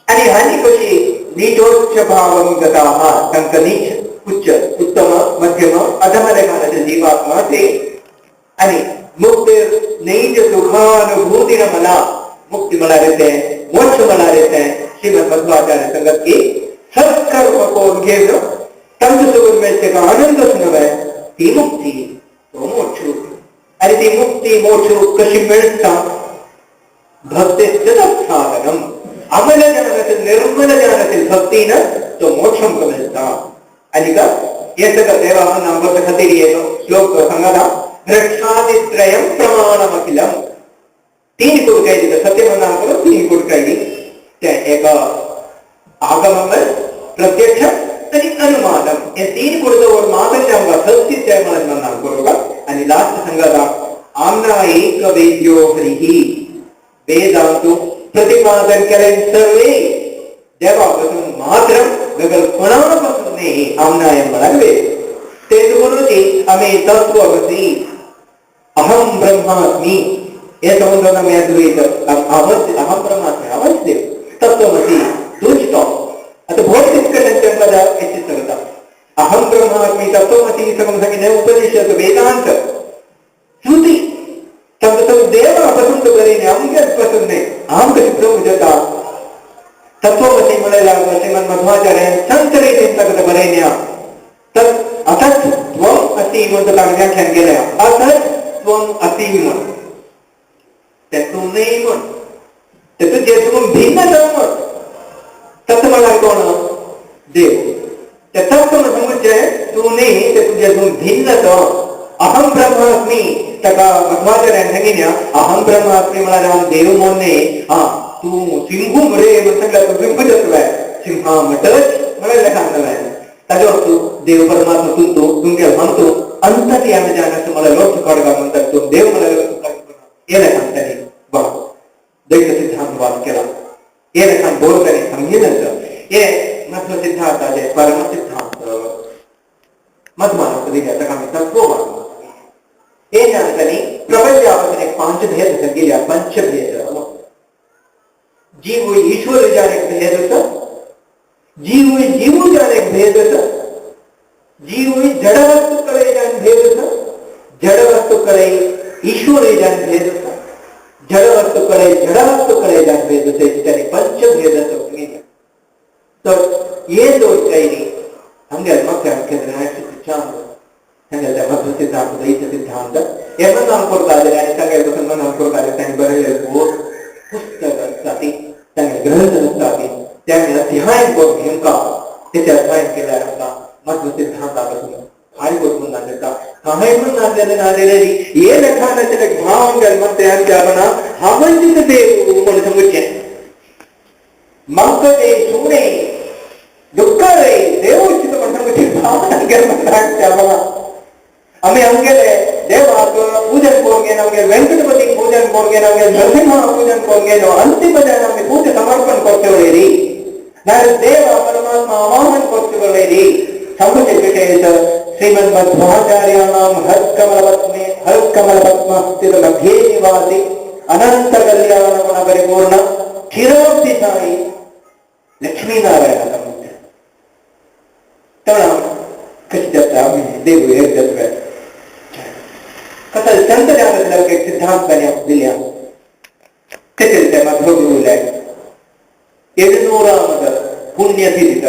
A: आणि हानी कशी नीचोच्च भावं गताः तांकां नीच उच्च उत्तम मध्यम अधम लेखानाचे जीवात्मा ते आणि मुक्ती नैज सुखानुभूतीन मला मुक्ति मला रहते हैं मोक्ष मला रहते हैं. श्रीमद मध्वाचार्य संगत की सत्कर्म को घेऊन तंग सुगुण मिळते का आनंद सुनवाय ती मुक्ती तो मोक्ष. आणि ती मुक्ती मोक्ष कशी मिळता भक्तीच साधनम अमल ज्ञानातील निर्मल ज्ञानातील भक्तीनं तो मोक्ष मिळता. आणि का हे सगळं देवा नामवत खातीर येतो श्लोक सांगाला रक्षादित्रयं प्रमाणमखिलम तीन कुडकाय दिलं सत्य म्हणा करून तीन कुडकायली त्या एक आगमन प्रत्यक्ष आणि अनुमानम हे तीन कुडतवर मात्र त्या सत्य म्हणा करू. आणि लास्ट सांगाला आमना एक वेद्यो हरिही वेदांतु प्रतिपादन केले सर्वे देवापासून मात्र वेगळ कोणापासून नाही आमना म्हणाल वेद. ते म्हणून आम्ही तत्वमसी अहम ब्रह्मास्मी हे समजून आम्ही अद्वैत अहम ब्रह्मास्मी अवश्य तत्वमसी तूच तो आता बहुत डिफिकल्ट सांगता अहम ब्रह्मास्मी तत्वमसी सगळं सांगितलं उपनिषद वेदांत श्रुती समजा देवापासून तर बरे नाही आमच्यापासून नाही आम कशी प्रभू जाता तत्वमसी म्हणायला श्रीमन मध्वाचार्य संत रीतीन सगळं बरे नाही तर असत त्वम असी म्हणतो व्याख्यान केलंय असत त्वम असी म्हण त्यातून नाही म्हण त्यातून जे भिन्न जाऊ म्हण तत् मला कोण देव त्या तत्व समजचे तू नाही ते तुझ्यातून भिन्न तो अहम ब्रह्मास्मी ताका मध्वाचार्यान सांगितल्या अहम ब्रह्मास्मी म्हळ्यार हांव देव म्हण न्ही हा तूं सिंहू मरे म्हण सांगल्या तूं सिंह जातलो सिंहा म्हणटच म्हळ्यार सांगतलें ताजो अर्थ देव परमात्मा तूं तूं तुमगे हांव तूं अंतरी आमी जाण मला लोक काडगा म्हणतात तूं देव म्हळ्यार हे लेखान वा द्वैत सिद्धांत वाद केला हे लेखान बोरकरी सांगितलं हे मध्व सिद्धांताचे परम सिद्धांत मध्वान दिल्या ताका आमी तत्ववाद हे जाणतानी प्रपंचापासून एक 5 भेद सांगिल्ल्या पंचभेद जीव ईश्वर जाण एक भेद आसा जीव जीव जाण एक भेद आसा जीव जड वस्तू कडे जाण भेद आसा जड वस्तू कडे ईश्वर जाण भेद आसा जड वस्तू कडे जड वस्तू कडे जाण भेद आसा त्याने पंचभेद सांगितले. तर ये दोष काही आमगे मग केंद्र सांगेल मध्व सिद्धांत द्वैत सिद्धांत हे मनान करता आनी सांगेल पासून मनान करता तांणी बरयलें पुस्तक आसता ती तांगे ग्रंथ आसता ती त्यामुळे अध्याय करून घेवका तेचे अध्ययन केल्यार आमकां मध्व सिद्धांता पासून काय करून नाचता कांय म्हणून नाचलें नाचलेली हे लखानाचे भाव मत आमच्या मना हांवंचित देव म्हणून सांगुचें मंकटे सुणे दुःखरे देवचित म्हणून सांगुचें भाव आमच्या मना आम्ही आमगेले देवाक पूजन करून घेवन आमगे वेंकटपतीक पूजन करून घेवन आमगे नरसिंहा पूजन करून घेवन अंतिम जावन आमी पूजा समर्पण करचे वळेरी नाजाल्यार देव परमात्मा आवाहन करचे वळेरी सांगुचे विशेष श्रीमन् मध्वाचार्याणां हरकमलपद्मे हरकमलपद्मस्थित मध्ये निवासी अनंत कल्याण गुण परिपूर्ण क्षीरोब्धि साई लक्ष्मीनारायण सांगुचे तण कशी जाता आमी देव एक जाता कसं संत ज्ञानातल्या एक सिद्धांत दिल्या ते मध्वगुरुले 700 पुण्यतिथि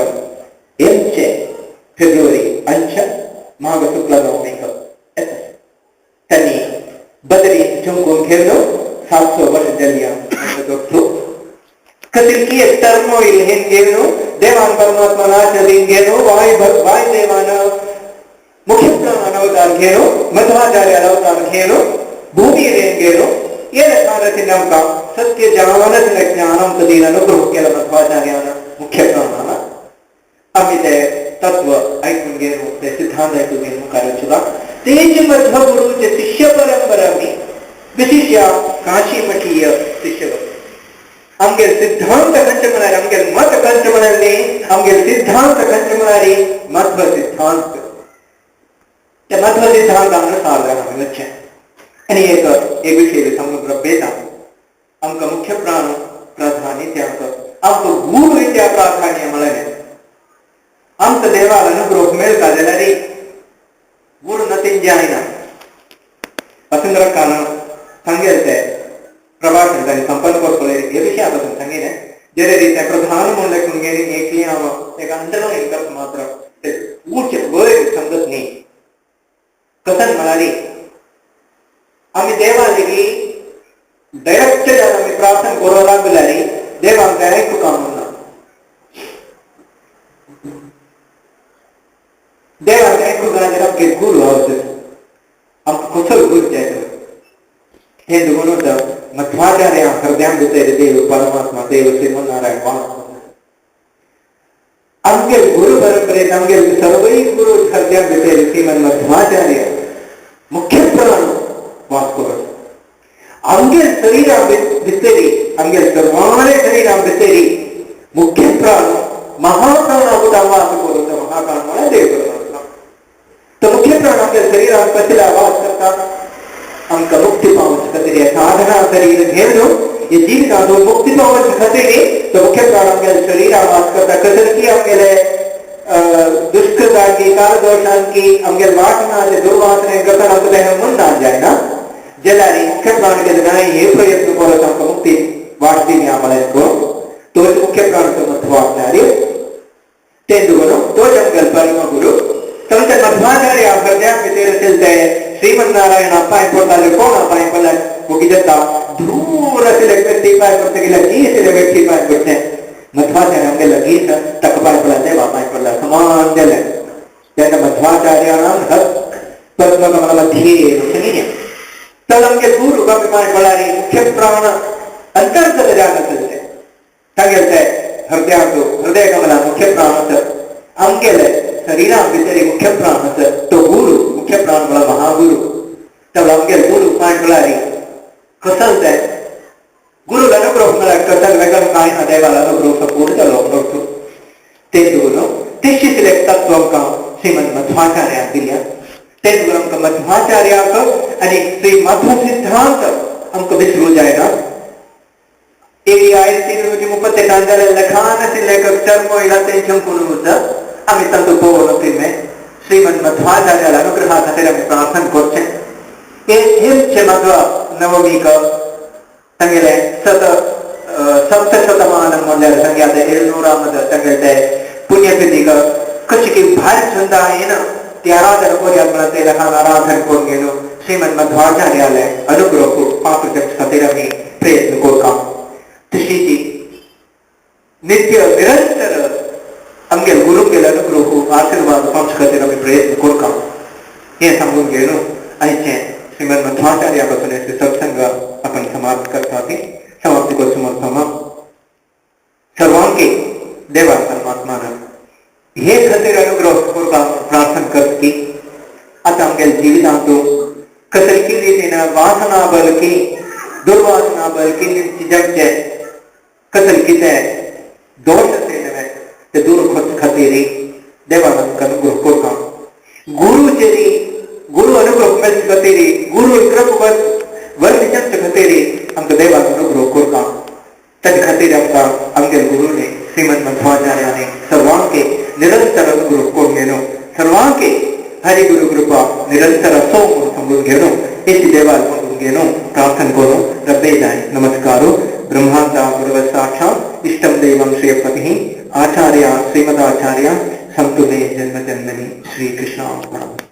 A: एमचे फेब्रुवारी 5 माघ शुक्ल नवमीक त्यांनी बदरी चुंकून घेवलो 700 वर्ष जाल्या कतिलकी टर्मोईल हेन घेवलो देवान परमात्मा नाच घेलो वायुदेवान मुख्य प्राण अवतार घेलो मध्वाचार्य अवतार घेलो भूमि रेन घेलो ये लक्षणाची आमकां सत्य जाणवनच ज्ञान कदीन अनुग्रह केला मध्वाचार्यान मुख्य प्राणान आमी ते तत्व ऐकून घेवन ते सिद्धांत ऐकून घेवन मुखार सुद्दां तेज मध्वगुरूचे शिष्य परंपरा मी विशिष्य काशी मठीय शिष्य आमगेर सिद्धांत खंयचे म्हळ्यार आमगेर मत खंयचे म्हळ्यार न्ही आमगेर सिद्धांत खंयचे म्हळ्यार मध्व सिद्धांत त्या मध्व सिद्धांत अनुसार आमी वचचें आनी एक एक विशय सांगून बेता आमकां मुख्य प्राण प्राधान्य त्याक आमकां गुरू त्या प्राधान्य म्हळ्यार आमकां देवाक अनुग्रह मेळटा जाल्यार गुरू नतीन जायना वसुंधरकान सांगेल ते प्रभाषण तांणी संपन्न करतले हे विशया पासून सांगिल्लें जे रिते प्रधान म्हणलें कुणगेरी एकली हांव ताका अंडरलायन करप मात्र ते उच्च वयर समजत न्ही कसन म्हणाली आमी देवा लेगीत डायरेक्ट जावन आमी प्रार्थना करूंक लागल्यार देवाक आयकूंक ना देवाक आयकूंक जाल्यार आमगे गुरू आवत आमकां कसो गुरू जाय हे म्हणून मध्वाचार्य हृदयां भितर देव परमात्मा देव श्रीमन्नारायण वास आमगे गुरु परंपरेत आमगे सर्वय गुरु हृदयां भितर श्रीमन मध्वाचार्य मुख्य प्राण वास करत आमगे शरीरा भितरी आमगे सर्वांले शरीरा भितरी मुख्य प्राण महाप्राण आपुता वास करत महाप्राण म्हळ्यार देव परमात्मा तो मुख्य प्राण आमगे शरीरान कसल्या वास करता आमकां मुक्ती पावचे खातीर साधना शरीर घेवन हे जिवितांतून मुक्ती पावचे खातीर तो मुख्य प्राण आमगे शरीरा वास करता कसली आमगेले दुष्कृतांकी कालदोशांकी आमगे वासनाचे दुर्वासने करतना आमकां तें मन ना जायना जाल्यार मुख्य प्राण केन्ना हे प्रयत्न करत आमकां मुक्ती वाट दिली आम्हाला करून तोच मुख्य प्राण मध्वाचार्य तेंदुगुण तोच आमगे परम गुरु तांच्या मध्वाचार्य हृदया भितर असेल ते श्रीमन्नारायण पांय पडटाले कोण पांय पडल्यार मुगी जाता दूर आशिल्ले व्यक्ती पांय पडटकीर लागीं आशिल्ले व्यक्ती पांय पडटे मध्वाचार्य आमगे लागींच ताका पांय पडला देवा पांय पडला समान जालें तेन्ना मध्वाचार्याणां हक पद्मकमल मध्ये सांगिल्लें तर आमगे गुरू आमी पांय पडल्यार मुख्य प्राण अंतर्गत जावन आशिल्ले ते तागेले ते हृदयांत हृदय कमला मुख्य प्राण आसत आमगेले शरीरा भितर मुख्य प्राण आसत तो गुरु मुख्य प्राण म्हळ्यार महागुरु तर आमगे गुरु पांय पडल्यार कसल ते गुरु अनुग्रह म्हळ्यार कसल वेगळो कांय ना देवाल अनुग्रह पूर्ण जालो म्हणून ते गुरू तेशीच एक तत्व आमकां श्रीमन मध्वाचार्याक दिल्या ते गुरू आमकां मध्वाचार्याक आनी श्री मध्व सिद्धांत आमकां विसरूं जायना एक 1338 जाल्यार लखान आशिल्ले चर्म तेंचे कोण आमी तांकां पळोवन फिरमे श्रीमन मध्वाचार्याला अनुग्रहा खातीर आमी प्रार्थना करचें हेमचे मध्व नवमीक तांगेले सप्तशतमान म्हणल्यार सांगे आतां 700 तांगेले ते ती आराधना करूया म्हणून ते लहान आराधन करून घेणं श्रीमद मध्वाचार्यालय अनुग्रह पात्र खातीर आमी प्रयत्न करता. तशीच नित्य निरंतर आमगे गुरुंगेले अनुग्रह आशीर्वाद पावचे खातीर आमी प्रयत्न करता हें सांगून घेवन आयचें श्रीमद मध्वाचार्या पासून सत्संग आपण समाप्त करता. ती समाप्ती करचो म्हणटा सर्वांकी देवा परमात्मान हे खातीर अनुग्रह करता प्रार्थना करता की आतां आमगेले जिवितांत कसली रितीन वासना बलकी दुर्वासना बलकी जगचे कसले कितें दोश आसले ते दूर करचे खातीर देवान आमकां अनुग्रह करता. गुरुचेरी गुरु अनुग्रह मेळचे खातीर गुरु कृपा वर्णिचे खातीर आमकां देवान अनुग्रह करता. ताचे खातीर आमकां आमगेले गुरुने श्रीमद मध्वाचार्याने सर्वांके निरंतर अनुग्रह करून घेवन सर्वांके हरि गुरु कृपा निरंतर असो म्हणून समजून घेवन हेची देवाक म्हणून घेवन प्रार्थना करून रब्बे जाय. नमस्कारो. ब्रह्मांता गुरव साक्षात् इष्टं देवं श्रीपतिः आचार्य श्रीमदाचार्य सन्तु मे जन्म जन्मनि. श्रीकृष्णार्पणम्.